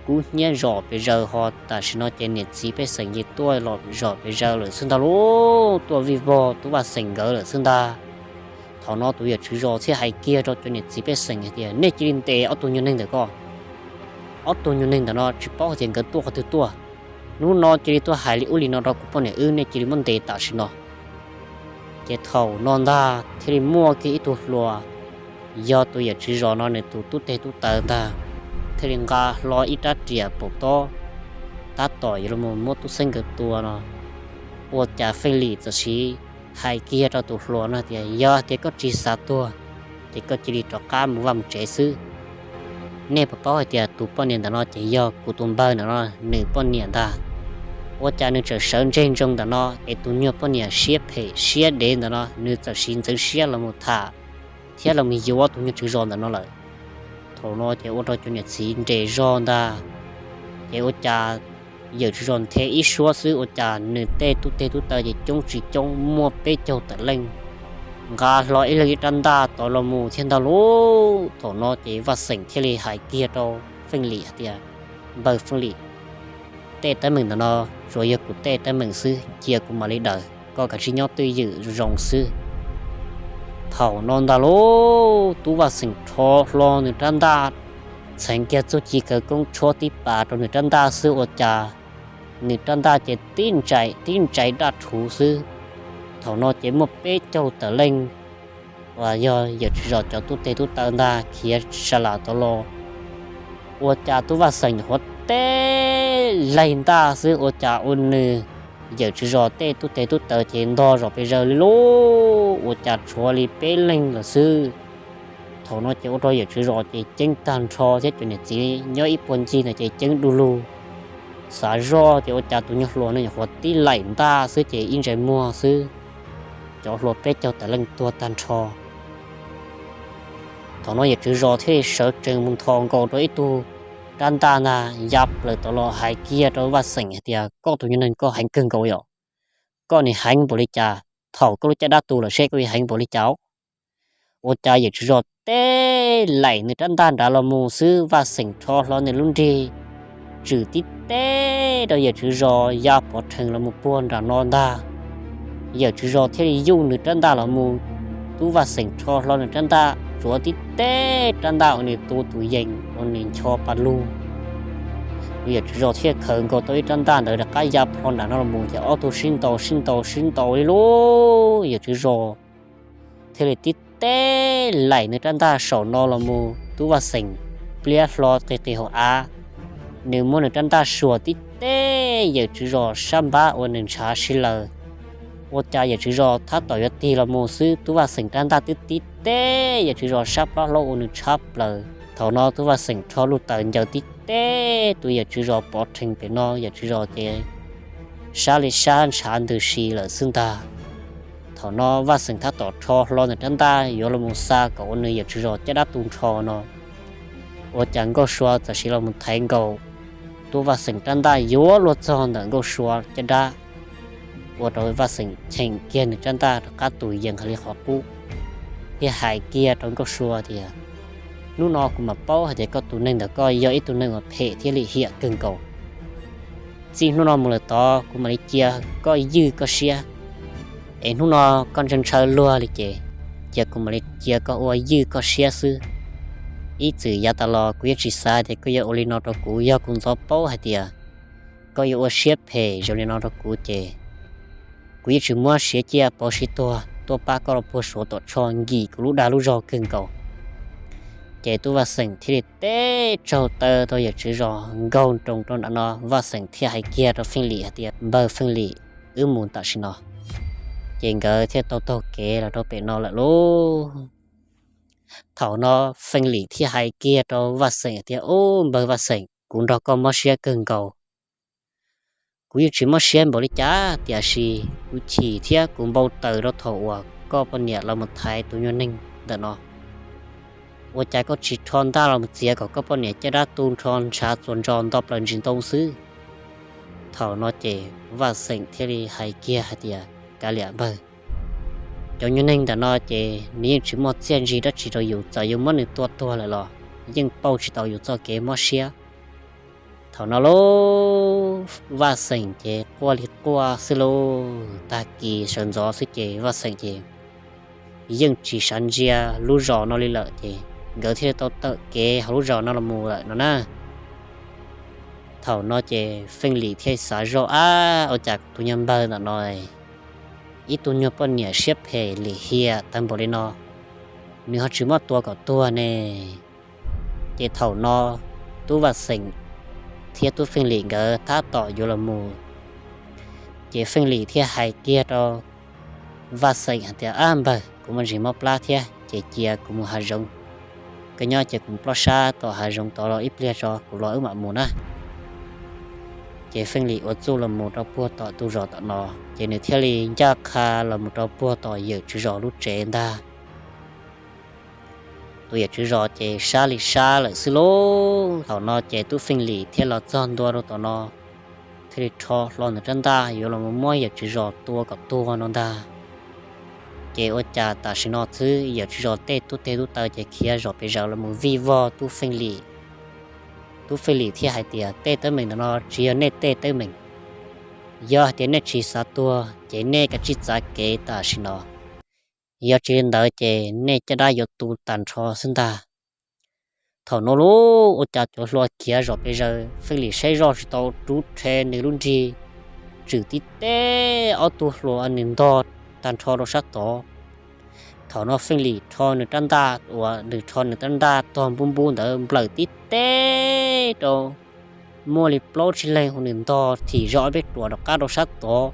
kub hnyiab zom pes zaws ho tam sim no ces niam txiv pej xeem ces tuaj los zom pes zaws lawm xwb ntag lauj, tuaj vij vog tub Vaj Xeem nkawd lawm xwb ntag. Thaum no tus yawm tswv zos thiaj hais kiag rau cov niam txiv pej xeem hais tias, nej cia li ntes ob tug nyuag neeg ntawm ko, ob tug nyuag neeg ntawm no tsis paub hais tias nkawd tuaj qhov twg tuaj. Hnub no cia li tuaj hais li ub li no rau kuv poj niam wb, nej cia li muab ntes tam sim no. Ces thaum no ntag thiaj li muaj kiag ib tug hluas, yog tus yawm tswv zos no nws tus tub teg tub taw ntag, thiaj li nqa hlo ib rab riam pum tob tab tom yuav los muab tub xeeb nkawd tua no. Ua cas Feej Lim txawm siv hais kiag rau tus hluas no tias, yog tias koj tsis xav tuag ces koj cia li rov qab mus vaj mus tsev xwb. Nej puas paub hais tias tus poj niam ntawm no ces yog kuv tus npawg ntawm no nws poj niam ntag. Ua cas nws tseem sawv ntseg ntsoog ntawm no es tus nyuag poj niam siab phem siab dev ntawm no nws txawm siv ntxeev siab los mus tham thiab los mus yuav tus nyuag tswv zos ntawm no lawm. Thaum no ces ua rau cov niam txiv nres zog ntag. Ces ua cas yawm tswv zos nthe ib suab xwb ua cas nws tej tub teg tub taw ces coob tsis coob muaj peb caug tawm leej, nqa hlo ib leeg ib rab ntaj tod los mus thiab ntag lauj. Thaum no ces Vaj Xeem thiaj li hais kiag rau Feej Lim hais tias, npawg Feej Lim, tej teeb meem ntawm no tsuas yog kuv tej teeb meem xwb, cia kuv mam li daws, koj kav tsij nyob twj ywm zoo xwb. Thaum no ntag lauj, tub Vaj Xeem rho hlo nws rab ntaj, txheev kiag txuj ci khawv koob tshuab tib pas rau nws rab ntaj xwb ua cas nws rab ntaj ces tib ntsais tib ntsais daj rhuv xwb. Thaum no ces muaj peb caug tawm leej uas yog yawm tswv zos cov tub teg tub taw ntag khiav sa las tod los. Ua cas tub Vaj Xeem nyuam qhuav teb laig ntaj xwb ua cas ua nws yawm tswv zos tej tub teg tub taw ces ntog zom pes zaws li lauj, ua cas tshuav li peb leeg lawm xwb. Thaum no ces ua rau yawm tswv zos ces ceeb tag nrho thiab cov niam txiv nyob ib puag ncig ntawd ces ceeb du lug. Xav zoj ces ua cas tus nyuag hluas no nyuam qhuav tib laim ntaj xwb ces ib ntsais muag xwb, cov hluas peb caug tawm leej tuag tag nrho. Thaum no yawm tswv zos thiaj li sawv tsees mus nthos nkaus rau ib tug rab ntaj ntag ya plaws tod los hais kiag rau Vaj Xeem hais tias, koj tus nyuag neeg koj heev kawg nkaus yom, koj nim heev npaum li cas, thaum koj lub caj dab tu lawm seb koj yuav heev npaum li cas. Ua cas yawm tswv zos teb laim nws rab ntaj nrad los mus xwb Vaj Xeem rho hlo nws lub nrig tswm tib teb rau yawm tswv zos ya pov rhees los mus puag nram no ntag. Yawm tswv zos thiaj li yuj nws rab ntaj los mus, tub Vaj Xeem rho hlo nws rab ntaj tsuav tib teb rab ntaj ua nws tu tus yees ua nws ncho pa lug. Tus yawm tswv zos thiaj khaws nkaus tau ib rab ntaj ntawd rov qab ya plho nram no los mus ces ob tug sib ntaus sib ntaus sib ntaus li lauj, yawm tswv zos thiaj li tib teb laim nws rab ntaj saum no los mus tub Vaj Xeem pliab hlo qig qig hauv av. Nws muab nws rab ntaj suas tib teb yawm tswv zos sab npab ua nws ntshav si lawm. Ua cas yawm tswv zos tab tom yuav tig los mus xwb tub Vaj Xeem rab ntaj twb tib teb yawm tswv zos sab plab hlaub ua nws tshab plaws. Thaum no tub Vaj Xeem rho lub taws ncaws tib teb tus yawm tswv zos pov rhees pem no, yawm tswv zos ces sab li sab ntshav ntws si lawm xwb ntag. Thaum no Vaj Xeem tab tom rho hlo nws rab ntaj yuav los mus xa kom ua nws yawm tswv zos caj dab tu nrho no, ua cas Nkauj Sua txawm siv los mus thaiv nkaus tub Vaj Xeem rab ntaj yuav luag txog ntawm Nkauj Sua caj dab, ua rau Vaj Xeem cheem kiag nws rab ntaj rov qab tus yees hais li qhov qub, thiaj hais kiag rau Nkauj Sua tias, hnub no kuv mam paub hais tias koj tus neeg ntawm koj yog ib tug neeg uas phem thiab lim hiam kawg nkaus. Txij hnub no mus lawm tod kuv mam li cia koj ywj koj siab. Es hnub no koj ntshaw ntshaw luag li ces, cia kuv mam li cia koj ua ywj koj siab xwb. Ib txwm yav tas los kuv yeej tsis xav tias koj yuav ua li no rau kuv, yog kuv ntxov paub hais tias koj yuav ua siab phem zoo li no rau kuv ces kuv yeej tsis muab siav ciaj pauv siv tuag tuaj pab koj los puag Suav tom tsho nkim kuv lub dag lub zog kawg nkaus. Ces tub Vaj Xeem thiaj li teb tsaug taw rau yawm tswv zos nkaug nroos rau nram no, Vaj Xeem thiaj hais kiag rau Feej Lim hais tias, npawg Feej Lim, wb mus tam sim no. Ces nkawd thiaj tau taug kev los rau pem no lawm lauj. Thaum no Feej Lim thiaj hais kiag rau Vaj Xeem tias, ub, npawg Vaj Xeem, kuv nrog koj mob siab kawg nkaus. Kuv yeej tsis mob siab npaum li cas, tiam sis kuv chim thiab kuv npau taws rau thaum uas koj poj niam los mus thaiv tus nyuag neeg ntawm no. Ua cas koj tsis rho ntaj los mus txiav kom koj poj niam caj dab tu nrho ntshav txuas ntsos nto plaws ntsis ntoo xwb? Thaum no ces Vaj Xeem thiaj li hais kiag hais tias, kav liam npawg, cov nyuag neeg ntawm no ces nws yeej tsis muaj txiaj ntsig dab tsi rau yus, txawm yuav muab nws tua tuag lawm los yeej pauj tsis tau yus txoj kev mob siab. Thaum no lauj, Vaj Xeem ces quaj li quaj xwb lauj. Tag kis sawv ntxov xwb ces Vaj Xeem ces yeej tsis xav ntsia lub zos no li lawm ces nkawd thiaj li tau tawm kev hauv lub zos no los mus lawm no na. Thaum no ces Feej Lim thiaj xav zoj, ab, ua cas tus nyuag npawg ntawm no ib tug nyuag poj niam siab phem lim hiam tag npaum li no, nws ho tsis muab tua kom tuag ne. Ces thaum no Tub Vaj Xeem thiab Tub Feej Lim nkawd tab tom yuav los mus, ces Feej Lim thiaj hais kiag rau Vaj Xeem hais tias, ab npawg, kuv muaj ntsis mob plab thiab ces cia kuv mus hav zoov, koj nyob ces kuv mus plob sab tom hav zoov tod los ib pliag tso kuv los wb mam mus na. Ces Feej Lim ua txuj los mus rau puag tom tus zos tom no, ces nws thiaj li ncaj qha los mus rau puag tom yawm tswv zos lub tsev ntag. Tus yawm tswv zos ces sab li sab lawm xwb lauj. Thaum no ces Tub Feej Lim thiaj los txog ntua rau tom no, thiaj li rho hlo nws rab ntaj yuav los muab yawm tswv zos tua kom tuag no ntag. Ces ua cas tam sim no xwb yawm tswv zos tej tub teg tub taw ces khiav zom pes zaws los mus vij vog Tub Feej Lim. Tub Feej Lim thiaj hais tias, tej teeb meem ntawm no tsis yog nej tej teeb meem. Yog hais tias nej tsis xav tuag ces nej kav tsij txav kev tam sim no, yog tsis li ntawd ces nej caj dab yuav tu tag nrho xwb ntag. Thaum no lauj, ua cas cov hluas khiav zom pes zaws, Feej Lim saib zoj tsis tau, rub rhe nws lub nrig, tswm tib teb ob tug hluas nws ntog tag nrho rau sab tod. Thaum no Feej Lim rho nws rab ntaj uas nws rho nws rab ntaj tog npub npub ntawd nplawm tib teb rau, muaj li plaub tsib leeg uas nws ntog thim zog ob peb ruam rov qab rau sab tod.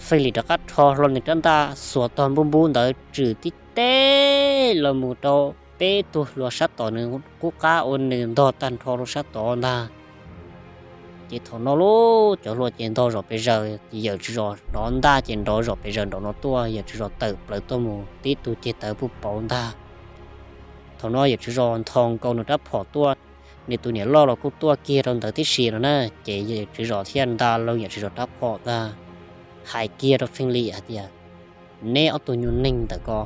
Feej Lim rov qab rho hlo nws rab ntaj xuas tog npub npub ntawd tswm tib teb los mus rau peb tug hluas sab tom nws qub qab uas nws ntog tag nrho rau sab tod ntag. Ces thaum no lauj, cov hluas ces ntog zom pes zaws, ces yawm tswv zos hnov ntaj ces nrov zom pes zaws nraum no tuaj, yawm tswv zos tawm plaws tuaj mus tib tug ceg tawv puj pauv ntag. Thaum no yawm tswv zos nthos nkaus nws rab phom tuaj, nws tus niam loj los kuj tuaj kiag rau ntawd tib si no na, ces yawm tswv zos thiaj nta loo yawm tswv zos rab phom ntag, hais kiag rau Feej Lim hais tias, neb ob tug nyuag neeg ntawm ko,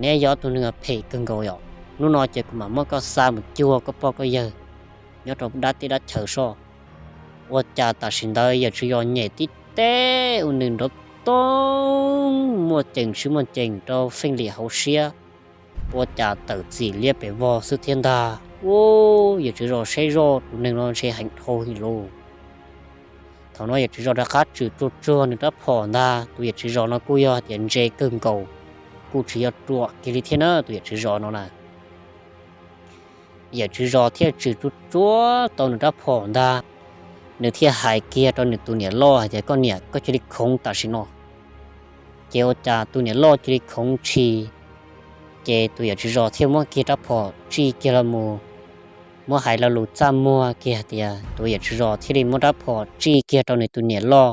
neb yog ob tug neeg phem kawg nkaus yom, hnub no ces kuv mam muab koj xa mus cuag koj pog koj yawg nyob rau dab teb dab chaw soj. Ua cas tam sim ntawd yawm tswv zos nyem tib teb ua nws nrov toog muaj ceem tsis muaj ceem rau Feej Lim hauv siab, ua cas tawm txim liab pes vog xwb thiab ntag. Ub, yawm tswv zos saib zoj tus neeg no ntshe heev dhau heev lauj. Thaum no yawm tswv zos rov qab tswm tsuag tsuag nws rab phom ntag. Tus yawm tswv zos no kuj yog tias ntse kawg nkaus, kuj tsis yog ruam kiag li thiab na tus yawm tswv zos no na. Yawm tswv zos thiaj tswm tsuag tsuag tau nws rab phom ntag, nws thiaj hais kiag rau nws tus niam loj hais tias, koj niam, koj cia li khoov tam sim no. Ces ua cas tus niam loj cia li khoov tshis, ces tus yawm tswv zos thiaj muab kiag rab phom tsij kiag los mus, muab hais lo lus txaj muag kiag hais tias, tus yawm tswv zos thiaj li muab rab phom tsij kiag rau nws tus niam loj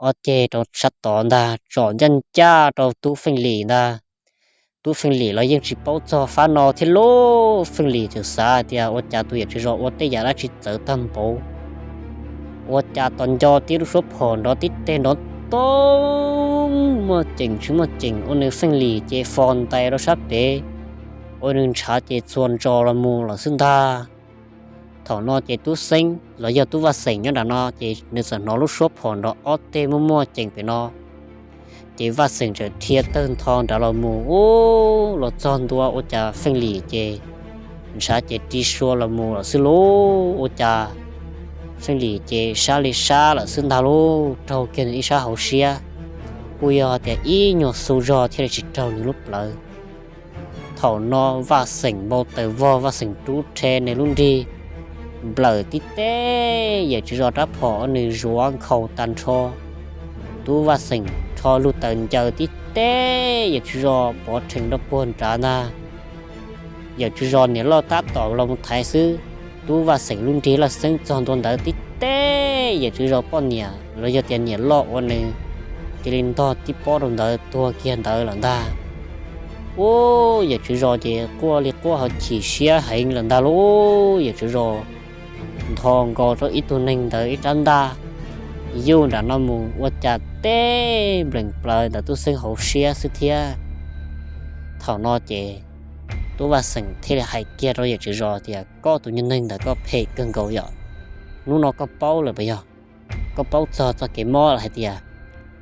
ob ceg rau sab tod ntag, tsom ncaj ncaj rau Tub Feej Lim ntag. Tub Feej Lim los yeej tsis paub txog fab no thiab lauj. Feej Lim txawm xav hais tias ua cas tus yawm tswv zos ua tej yam dab tsi txawv tag npaum, ua cas tos nco tib lub suab phom nrov tib teg nrov toog muaj ceem tsis muaj ceem ua nws Feej Lim ces fos ntais rau sab pem, ua nws ntshav ces txhuas ntsos los mus lawm xwb ntag. Thaum no ces Tub Xeeb los yog Tub Vaj Xeem nyob nram no ces nws txawm hnov lub suab phom nrov ob teg muaj muaj ceem pem no. Ces Vaj Xeem txawm dhia tawg ntho nrad los mus, ub, los txog ntua ua cas Feej Lim ces ntshav ces ri sua los mus lawm xwb lauj. Ua cas Feej Lim ces sab li sab lawm xwb ntag lauj, raug kiag nws ib sab hauv siab, kuj yog tias ib nyuag xu zog thiaj li tsis raug nws lub plawv. Thaum no Vaj Xeem npau taws vog, Vaj Xeem rub rhe nws lub nrig nplawm tib teb yawm tswv zos rab phom, nws zuav nkhaus tag nrho. Tub Vaj Xeem rho lug taws ncaws tib teb yawm tswv zos pov rhees rau puag nrad ntag. Yawm tswv zos niam loj tab tom los mus thaiv xwb, Tub Vaj Xeem lub nrig laj xeeb txog ntua ntawd tib teb yawm tswv zos poj niam los yog tias niam loj ua nws cia li ntog tib pob rau ntawd tuag kiag ntawd lawm ntag. Ub, yawm tswv zos ces quaj li quaj ho chim siab heev lawm ntag lauj. Yawm tswv zos ntho nkaus rau ib tug neeg ntawd ib rab ntaj, yuj nram no mus ua cas teb nplees plaws ntawm Tub Xeeb hauv siab xwb thiab. Thaum no ces Tub Vaj Xeem thiaj li hais kiag rau yawm tswv zos tias, koj tus nyuag neeg ntawd koj phem kawg nkaus yom. Hnub no koj paub lawm puas yog? Koj paub txog txoj kev mob lawm hais tias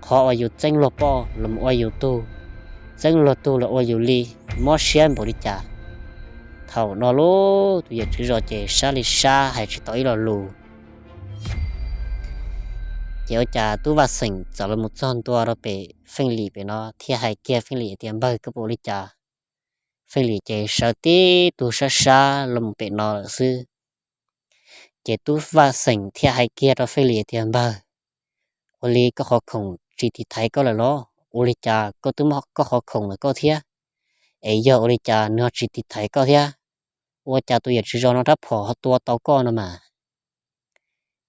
qhov uas yus txeeb luag poj los ua yus tug, txeeb luag tug los ua yus li, mob siab npaum li cas. Thaum no lauj, tus yawm tswv zos ces sab li sab hais tsis tau ib lo lus. Ces ua cas Tub Vaj Xeem txawm los mus txog ntua rau pem Feej Lim pem no thiab hais kiag Feej Lim tias, npawg, koj puas ua li cas? Feej Lim ces sawv tib tug sab sab los mus pem no lawm xwb. Ces Tub Vaj Xeem thiaj hais kiag rau Feej Lim tias, npawg, ua li koj qhov khoom tsis tiv thaiv koj lawm los? Ua li cas koj twb muaj koj qhov khoom ntawm koj thiab, es yog ua li cas nws ho tsis tiv thaiv koj thiab? Ua cas tus yawm tswv zos no rab phom ho tua tau koj no mas?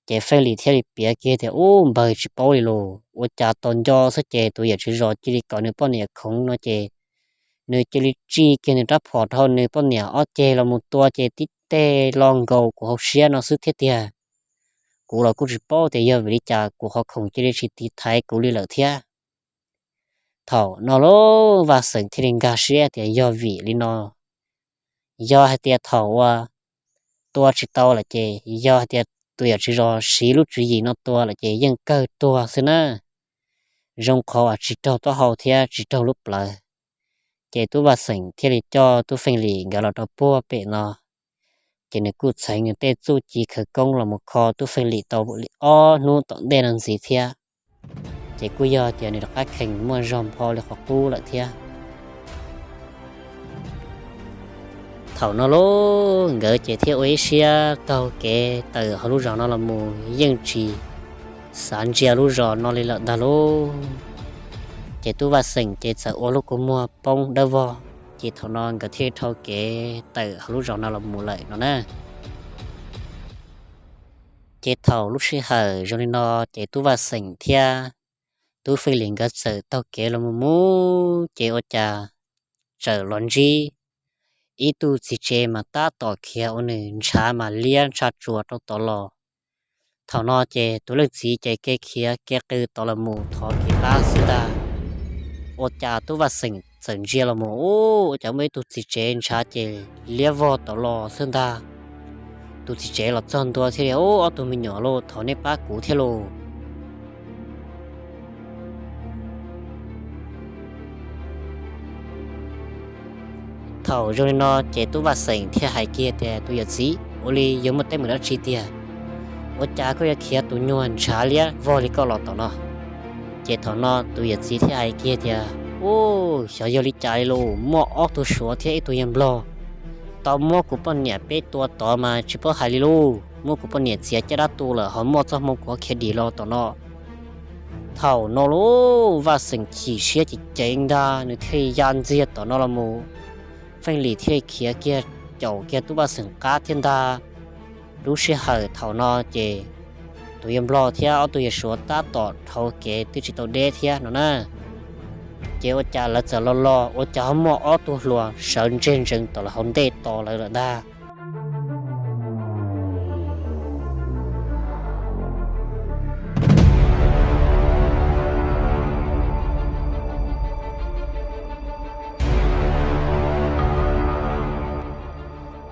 Ces Feej Lim thiaj li piav kiag tias, ub, npawg, tsis paub li los, ua cas tos nco xwb ces tus yawm tswv zos cia li kom nws poj niam khoov no ces nws cia li tsim kiag nws rab phom rau nws poj niam ob ceg los mus tua ces tib teg lo nkaus kuv hauv siab no xwb thiab tiag. Kuv los kuj tsis paub tias yog vim li cas kuv qhov khoom cia li tsis tiv thaiv kuv li lawm thiab. Thaum no lauj, Vaj Xeem thiaj li nkag siab tias yog vim li no, yog hais tias thaum uas tua tsis tau lawm ces yog hais tias tus yawm tswv zos siv lub tswv yim no tua lawm ces yeej kawg tuag xwb na. Zoo qhov uas tsis raug taub hau thiab tsis raug lub plawv. Ces Tub Vaj Xeem thiaj li coj Tub Feej Lim nkawd los rau puag pem no. Ces nws kuj txheev nws tej txuj ci khawv koob los mus kho Tub Feej Lim tau li ob hnub tom ntej no ntxiv thiab. Ces kuj yog tias nws rov qab kheev muaj zog npho li qhov qub lawm thiab. Thaum no lauj, nkawd ces thiaj ua ib siab taug kev tawm hauv lub zos no los mus yeej tsis xav ntsia lub zos no li lawm ntag lauj. Ces Tub Vaj Xeem ces txawm ua lub kua muag poob dawb vog, ces thaum no nkawd thiaj dhau kev tawm hauv lub zos no los mus lawm no na. Ces thaum lub sij hawm zoo li no, ces Tub Vaj Xeem thiab Tub Feej Lim nkawd txawm taug kev los mus mus, ces ua cas txawm los ntsib ib tug txiv tsev mas tab tom khiav ua nws ntshav mas liab ntsha tsuas rau tod los. Thaum no ces tus leej txiv ces kev khiav kev qw tod los mus thov kev pab xwb ntag. Ua cas Tub Vaj Xeem txawm ntsia los mus, ua cas muaj ib tug txiv tsev ntshav ces liab vog tod los xwb ntag. Tus txiv tsev los txog ntua thiaj li, ub, ob tug me nyuam lauj, thov nej pab kuv thiab lauj. Thaum zoo li no ces Tub Vaj Xeem thiaj hais kiag tias, tus yawm txiv, ua li yuav muaj teeb meem dab tsi tiag? Ua cas koj yuav khiav tus nyuag ntshav liab vog li koj los tom no? Ces thaum no tus yawm txiv thiaj hais kiag tias, ub, xyov yog li cas li lauj, muaj ob tug suav thiab ib tug yawg nplog tau muab kuv poj niam peb tua tod mas tsis paub hais li lauj, muab kuv poj niam txiav caj dab tu lawm ho muaj txoj hmoo kuv khiav dim los tom no. Thaum no lauj, Vaj Xeem chim siab ces ceev ntag, nws thiaj ya ntxiag tom no los mus. Feej Lim thiaj khiav kiag caum kiag Tub Vaj Xeem qab thiab ntag. Lub sij hawm thaum no ces tus yawg nplog thiab ob tug yawg suav tab tom dhau kev twb tsis tau deb thiab no na. Ces ua cas lawv txawm los los ua cas ho muaj ob tug hluas sawv ntseg ntsees tom lawv hauv ntej tos lawv lawm ntag.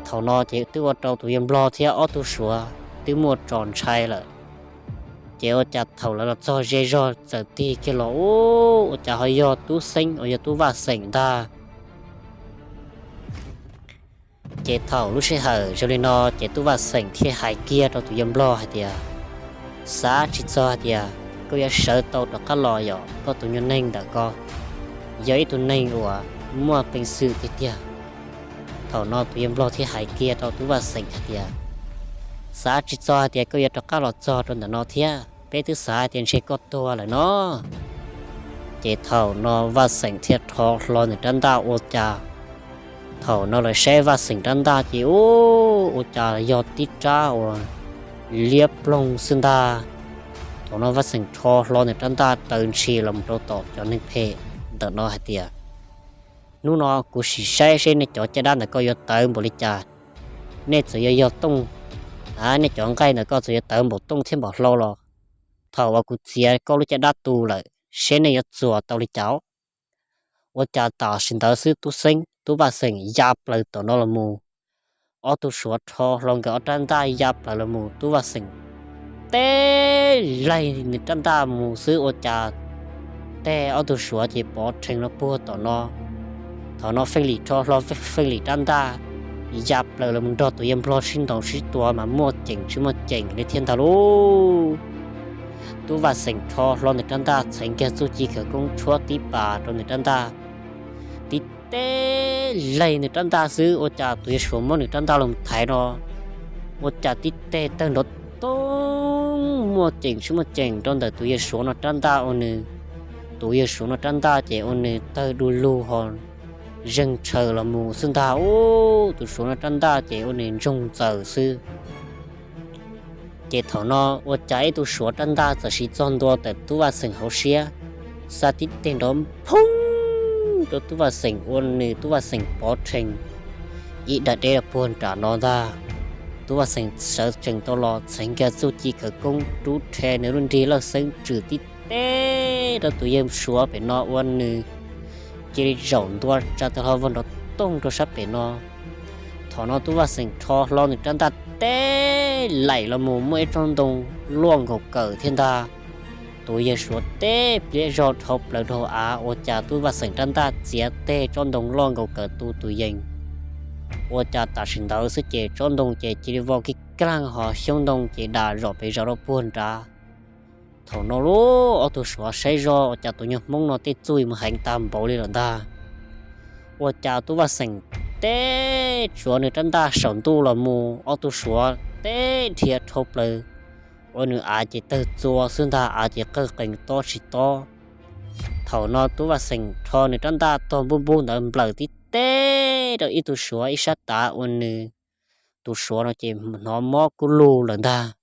Thaum no ces twb ua rau tus yawg nplog thiab ob tug suav twb muaj tso ntshai lawm. Ces ua cas thaum lawv los txog ze zog txawm tig kiag los, ub, ua cas ho yog Tub Xeeb uas yog Tub Vaj Xeem ntag. Ces thaum lub sij hawm zoo li no ces Tub Vaj Xeem thiaj hais kiag rau tus yawg nplog hais tias, xav tsis txog hais tias koj yuav sawv tau rov qab los yom, koj tus nyuag neeg ntawm ko yog ib tug neeg uas muaj peev xwm tiag tiag. Thaum no tus yawg nplog thiaj hais kiag rau Tub Vaj Xeem hais tias, xav tsis txog hais tias koj yuav rov qab los txog rau ntawm no thiab, peb twb xav hais tias ntshe koj tuag lawm no. Ces thaum no Vaj Xeem thiaj rho hlo nws rab ntaj ua cas, thaum no lawv saib Vaj Xeem rab ntaj ces ub, ua cas yog tib rab uas liab ploog xwb ntag. Thaum no Vaj Xeem rho hlo nws rab ntaj taw ntshis los mus rau tom cov neeg phem ntawm no hais tias, hnub no kuv sim saib seb nej cov caj dab ntawm ko yuav tawv npaum li cas. Nej txawm yuav yog tooj, nej cov nqaij ntawm ko txawm yuav tawv npaum tooj thiab npaum hlau los, thaum uas kuv txiav koj lub caj dab tu lawm seb nej yuav txuas tau li cas. Ua cas tam sim ntawd xwb Tub Xeeb Tub Vaj Xeem ya plaws tom no los mus. Ob tug Suav rho hlo nkawd ob rab ntaj ya plaws los mus, Tub Vaj Xeem teb laig nws rab ntaj mus xwb ua cas teg ob tug Suav ces pov rhees los puag tom no. Thaum no Feej Lim rho hlo Feej Lim rab ntaj ya plaws los mus nrog tus yawg Nplog sib ntaus sib tua mas muaj ceem tsis muaj ceem li thiab ntag lauj. Tub Vaj Xeem rho hlo nws rab ntaj txheev kiag txuj ci khawv koob tshuab tib pas rau nws rab ntaj, tib teb laig nws rab ntaj xwb ua cas tus yawg Suav muab nws rab ntaj los thaiv no ua cas tib teg tawg nrov toog muaj ceem tsis muaj ceem rau ntawm tus yawg Suav no rab ntaj ua nws, tus yawg Suav no rab ntaj ces ua nws tawg du lug ho zeeg tshaws los mus xwb ntag. Ub, tus Suav no rab ntaj ces ua nws ntsoog ntxaws xwb. Ces thaum no ua cas ib tug Suav rab ntaj txawm siv txog ntua tawm Tub Vaj Xeem hauv siab, xa tib teg nrov phoog rau Tub Vaj Xeem ua nws Tub Vaj Xeem pov rhees ib dag deb rau puag nram no ntag. Tub Vaj Xeem sawv tsees tau los txheev kiag txuj ci khawv koob rub rhe nws lub nrig lawj xeeb tswm tib teb rau tus yawg Suav pem no ua nws cia li zaum ntua tsa tau hlo vog nrov toog rau sab pem no. Thaum no Tub Vaj Xeem rho hlo nws rab ntaj teb laim los mus muaj ib tsob ntoo luaj nkaus kawm thiab ntag. Tus yawg Suav teb pliab zog dhau plaws rau av ua cas Tub Vaj Xeem rab ntaj txiav teg tsob ntoo luaj nkaus kawm tu tus yees. Ua cas tam sim ntawd xwb ces tsob ntoo ces cia li vau kig kag ho xyoob ntoo ces dam zom pes zaum rau puag nrad. Thaum no lauj, ob tug Suav saib zog ua cas tus nyuag Hmoob no tej txuj mus heev tag npaum li lawm ntag. Ua cas Tub Vaj Xeem teb tsuav nws rab ntaj saum ntuj los mus, ob tug Suav teb dhia dhau plaws ua nws av ces tawg txua xwb ntag, av ces qawg qees tob tsis tob. Thaum no Tub Vaj Xeem rho nws rab ntaj tog npub npub ntawd nplawm tib teb rau ib tug Suav ib sab tav ua nws, tus Suav no ces hnov mob kub lug lawm ntag.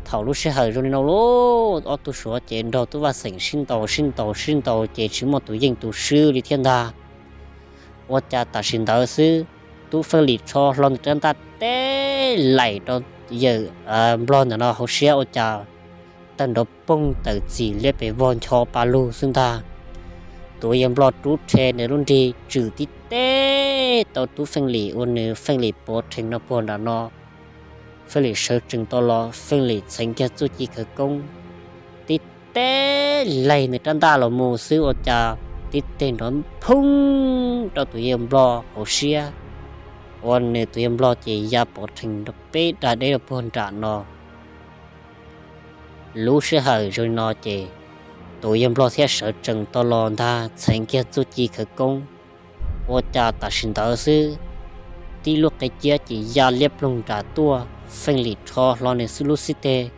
Thaum lub sij hawm zoo li no lauj, ob tug Suav ces nrog Tub Vaj Xeem sib ntaus sib ntaus sib ntaus ces tsis muaj tus yeej tus swb li thiab ntag. Ua cas tam sim ntawd xwb, Tub Feej Lim rho hlo nws rab ntaj teb laim rau yawg Nplog ntawm no hauv siab ua cas tawg nrov poog tawm txim liab pes vog ncho pa lug xwb ntag. Tus yawg Nplog rub rhe nws lub nrig tswm tib teb tau Tub Feej Lim ua nws Feej Lim pov rhees no puag nram no. Feej Lim sawv tsees tau los, Feej Lim txheev kiag txuj ci khawv koob tib teb laig nws rab ntaj los mus xwb ua cas tib teg nrov phoog rau tus yawg Nplog hauv siab, ua nws tus yawg Nplog ces ya pov rhees rau peb dag deb rau puag nram no. Lub sij hawm zoo li no ces tus yawg Nplog thiaj sawv tsees tau los ntag txheev kiag txuj ci khawv koob, ua cas tam sim ntawd xwb, tib lub qe ciab ces ya liab ploog nram tuaj, Feej Lim rho hlo nws xwb lub xib teg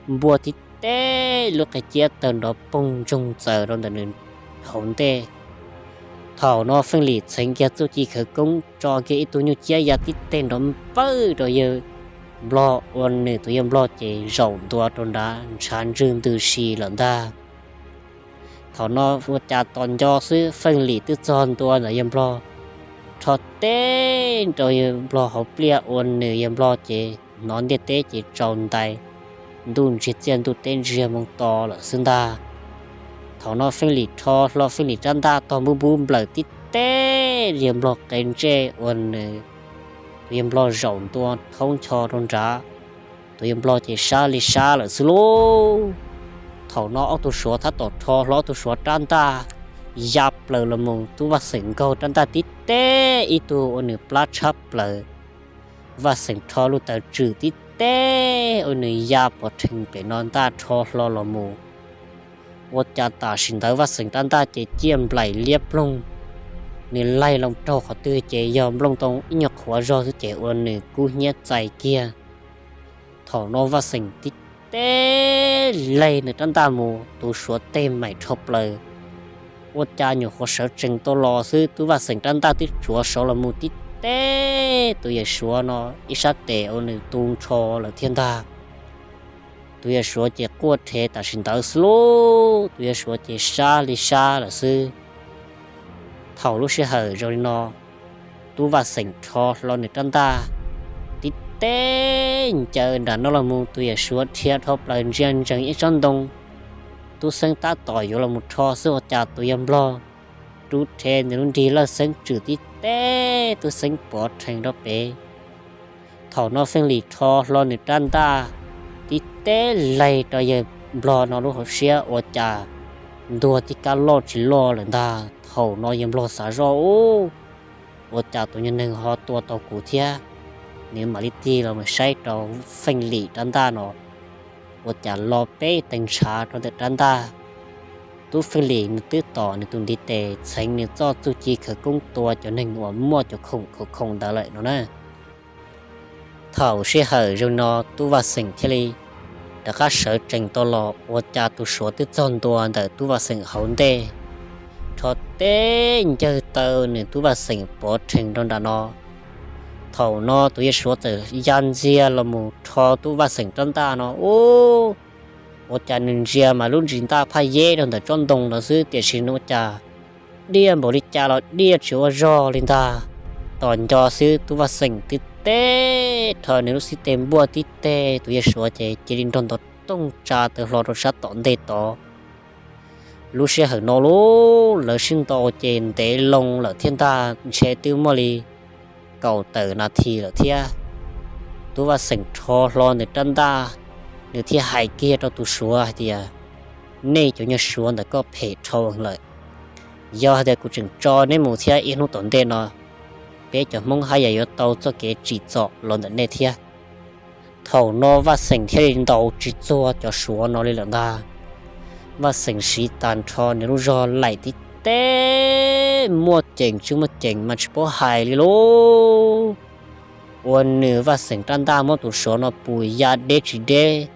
npuaj tib teb lub qe ciab tawg nrov poog ntsoog txaws rau ntawm nws hauv ntej. Thaum no Feej Lim txheev kiag txuj ci khawv koob tso kiag ib tug nyuj ciab ya tib teg nrov npawj rau yawg Nplog ua nws tus yawg Nplog ces zaum ntua rau nrad ntshav ntswg ntws si lawm ntag. Thaum no ua cas tos nco xwb Feej Lim twb txog ntua ntawm yawg Nplog, rho teb rau yawg Nplog hauv pliaj ua nws yawg Nplog ces hnov ntiaj teb ces tsaus ntais, ntuj ntsiag txiaj ntuj teb ntsiag moo to lawm xwb ntag. Thaum no Feej Lim rho hlo Feej Lim rab ntaj tog npub npub nplawm tib teb yawg Nplog qe ntsej ua nws, tus yawg Nplog zaum ntua thaub ncho rau nrad, tus yawg Nplog ces sab li sab lawm xwb lauj. Thaum no ob tug Suav tab tom rho hlo ob tug Suav rab ntaj ya plaws los mus, Tub Vaj Xeem nkaug rab ntaj tib teb ib tug ua nws plab tshab plaws. Vaj Xeem rho lub taw tswm tib teb ua nws ya pov rhees pem no ntaj rho hlo los mus. Ua cas tam sim ntawd Vaj Xeem rab ntaj ces ciaj nplaim liab ploog, nws laig loo raug qhov twg ces yog nplooj ntoo ib nyuag qhuav zog xwb ces ua nws kub hnyiab txais kiag. Thaum no Vaj Xeem tib teb laig nws rab ntaj mus, tus Suav teg maim rho plaws. Ua cas nyuam qhuav sawv tsees tau los xwb, Tub Vaj Xeem rab ntaj twb tsuav saud los mus tib teb tus yawg Suav no ib sab tes ua nws tu nrho lawm thiab ntag. Tus yawg Suav ces quaj rhe tam sim ntawd xwb lauj, tus yawg Suav ces sab li sab lawm xwb. Thaum lub sij hawm zoo li no, Tub Vaj Xeem rho hlo nws rab ntaj tib teb ncaws nram no los mus, tus yawg Suav dhia dhau plaws ntsia ntsees ib tsob ntoo. Tub Xeeb tab tom yuav los mus rho xwb ua cas tus yawg Nplog rub rhe nws lub nrig lawj xeeb tswm tib teb, tub xeeb pov rhees rau pem. Thaum no Feej Lim rho hlo nws rab ntaj tib teb laig rau yawg nplog no lub hauv siab ua cas ntuag tib kab loj tsis loj lawm ntag. Thaum no yawg nplog xav zoj, Ub, ua cas tus nyuag neeg ho tua tau kuv thiab? Nws mam li tig los mus saib rau Feej Lim rab ntaj no, ua cas lo peb teev ntshav rau ntawm rab ntaj. Tub Feej Lim nws twb tom nws tus ntiv tes txheev nws txoj txuj ci khawv koob tua cov neeg uas muaj cov khoom khoom khoom ntawd lawm no na. Thaum sij hawm zoo no tub Vaj Xeem thiaj li rov qab sawv tsees tau los, ua cas tus Suav twb txog ntua ntawm tub Vaj Xeem hauv ntej, rho teb ncawg taw nws tub Vaj Xeem pov rhees rau nram no. Thaum no tus yawg Suav txawm ya ntxiag los mus rho tub Vaj Xeem rab ntaj no, ub, ua cas nws ntsia mas lub ntsis ntaj phaj yeb rau ntawm tsob ntoo no xwb, tiam sis nws ua cas diaj npaum li cas los diaj tsis ua zog li ntag. Tos nco xwb tub Vaj Xeem tib teb rho nws lub xib teg npuaj tib teg tus yawg Suav ces cia li nrog ntaus tooj tsa taw hlo rau sab tom ntej tod. Lub sij hawm no lub lawv sib ntaus ces ntev loo lawm thiab ntag, ntshe twb muaj li kaum tawm nas this lawm thiab. Tub Vaj Xeem rho hlo nws rab ntaj, nws thiaj hais kiag rau tus Suav hais tias, Nej cov nyuag Suav ntawm koj phem dhau lawm. Yog hais tias kuv tseem tso neb mus thiab ib hnub tom ntej no, peb cov Hmoob haj yam yuav tau txoj kev tsim txom los ntawm nej thiab. Thaum no Vaj Xeem thiaj li ntaus tsis txuag cov Suav no li lawm ntag. Vaj Xeem siv tag nrho nws lub zog laim tib teb, muaj ceem tsis muaj ceem mas tsis paub hais li lauj. Ua nws Vaj Xeem rab ntaj muab tus Suav no pus ya deb tsis deb,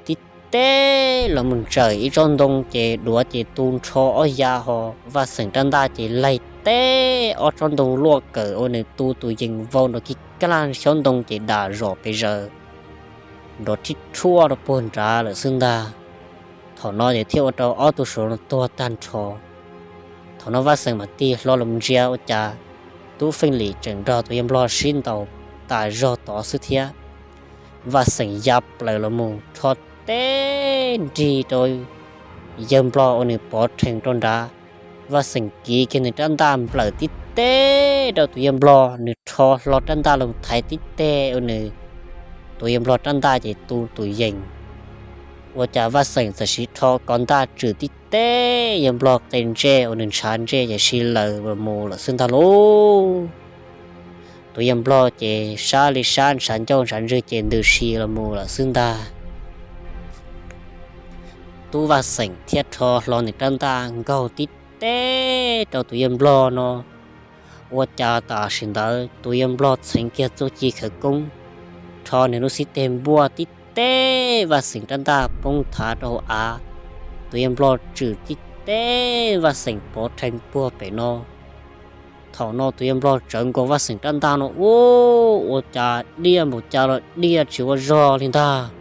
tib teb los mus ntsawm ib tsob ntoo ces duav ces tu nrho ob ya ho. Vaj Xeem rab ntaj ces laig teb ob tsob ntoo luaj kawm ua nws tu tus yees vau nrov kig kaj laj xyob ntoo ces dam zom pes zaws nrov rhib rhuaj rau puag nrad lawm xwb ntag. Thaum no ces thiaj ua rau ob tug Suav no tuag tag nrho. Thaum no Vaj Xeem mam tig hlo los ntsia ua cas tub Feej Lim tseem nrog tus yawg Nplog sib ntaus tas zog tod xwb thiab. Vaj Xeem ya plaws los mus rho teb nrig rau yawg Nplog ua nws pov rhees rau nrad. Vaj Xeem kiv kiag nws rab ntaj nplawm tib teg rau tus yawg Nplog, nws rho hlo rab ntaj los thaiv tib teg ua nws, tus yawg Nplog rab ntaj ces tu tus yees. Ua cas Vaj Xeem txawm siv rho ko ntaj tswm tib teg yawg Nplog qe ntsej ua nws ntshav ntsej ces siv laws los mus lawm xwb ntag lauj. Tus yawg Nplog ces sab li sab ntshav ncauj ntshav ntswg ces ntws si los mus lawm xwb ntag. Tub Vaj Xeem thiaj rho hlo nws rab ntaj nkaug tib teg rau tus yawg Nplog no. Ua cas tam sim ntawd tus yawg Nplog txheev kiag txuj ci khawv koob, rho nws lub xib teg npuaj tib teg Vaj Xeem rab ntaj poob thav rau hauv av. Tus yawg Nplog tswm tib teg Vaj Xeem pov rhees puag pem no. Thaum no tus yawg Nplog tsawv nkaus Vaj Xeem rab ntaj no, ua, ua cas diaj npaum cas los diaj tsis ua zog li ntag.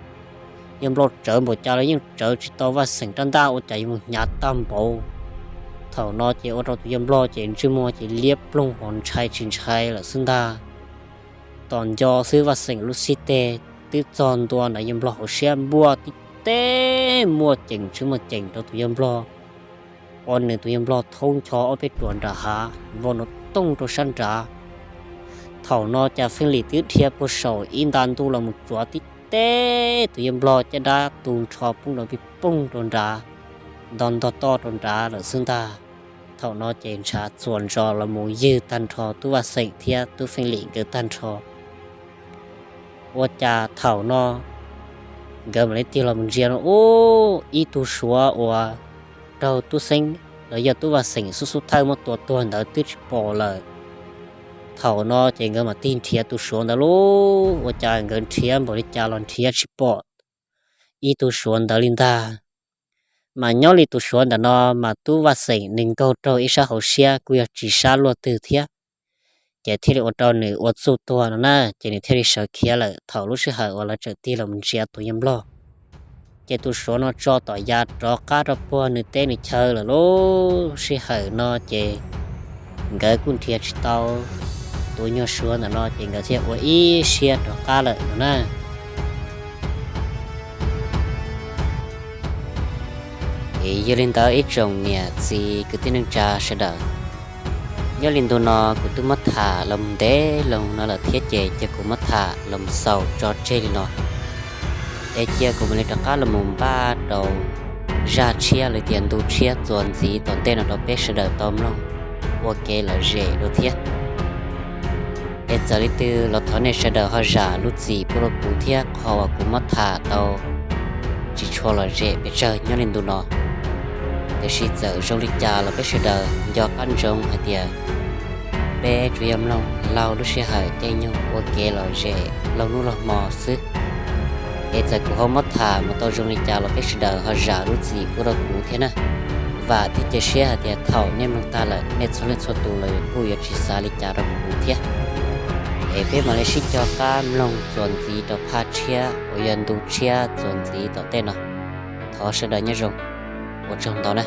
Yawg Nplog tsawv npaum cas los yeej tsawv tsis tau Vaj Xeem rab ntaj, ua cas yuav mus hnyav tag npaum. Thaum no ces ua rau tus yawg Nplog ces ntsej muag ces liab ploog ho ntshai tsis ntshai lawm xwb ntag. Tos nco xwb Vaj Xeem lub xib teg twb txog ntua ntawm yawg Nplog hauv siab npuaj tib teg muaj ceem tsis muaj ceem rau tus yawg Nplog, ua nws tus yawg Nplog thaub ncho ob peb ruam nram hav vau nrov tooj rau sab nrad. Thaum no cas Feej Lim twb dhia puag saum ib nta ntuj los mus tsuav tib teg tus yawg Nplog caj dab tu nrho poob nrov pij pooj rau nrad, nto ntog toj rau nrad lawm xwb ntag. Thaum no ces ntshav txuas ntsos los mus ywg tag nrho tub Vaj Xeem thiab tub Feej Lim nkawd tag nrho. Ua cas thaum no nkawd mam li tig los mus ntsia no, ub, ib tug Suav uas raug tub Xeeb los yog tub Vaj Xeem xub xub thawj muab tua tuag ntawd twb tsis pom lawm. Thaum no ces nkawd mam tig nrhiav tus Suav ntawd lauj, ua cas nkawd nrhiav npaum li cas los nrhiav tsis pom ib tug Suav ntawd li ntag. Mas nyob li tus Suav ntawm no mas tub Vaj Xeem nws nkaug raug ib sab hauv siab kuj yog tsis sab luaj twg thiab, ces thiaj li ua rau nws ua txuj tuag no na, ces nws thiaj li sawv khiav lawm thaum lub sij hawm uas lawv tseem tig los ntsia tus yawg Nplog. Ces tus Suav no tso tom yav rov qab rau puag nws teb nws chaw lawm. Lub sij hawm no ces nkawd kuj nrhiav tsis tau tus nyuag Suav ntawm no, ces nkawd thiaj ua ib siab rov qab lawm no na. Es yog li ntawd ib tsoom niam txiv kwv tij neej tsa sawv daws, Nyob li ntu no kuv twb muab tham los ntev loo no lawm thiab ces cia kuv muab tham los xaus tso tseg li no, es cia kuv mam li rov qab los npaj rau zaj tshiab los tias ntu tshiab txuas ntxiv tom ntej no rau peb sawv daws tau mloog ua kev lom zem dua thiab. Es txawm li twg los thov nej sawv daws ho zam lub txim pub rau kuv thiab qhov uas kuv muab tham tau tsis tshua lom zem pes tsawg nyob li ntu no. Tiam sis txawm zoo li cas los peb sawv daws nco qab ntsoov hais tias peb tsuas yog mloog laug lub sij hawm caij nyoog ua kev lom zem laug hnub laug hmo xwb. Es txawm kuv ho muab tham mus tau zoo li cas los peb sawv daws ho zam lub txim pub rau kuv thiab na. Vam thiab cia siab hais tias thaum nej mloog tag lawm nej txhua leej txhua tus los kuj yuav tsis xav li cas rau kuv thiab. Es peb mam li sib cog qab mloog txuas ntxiv rau phaj tshiab uas yog ntu tshiab txuas ntxiv tom ntej no. Thov sawv daws nyob zoo, ua tsaug ntau na.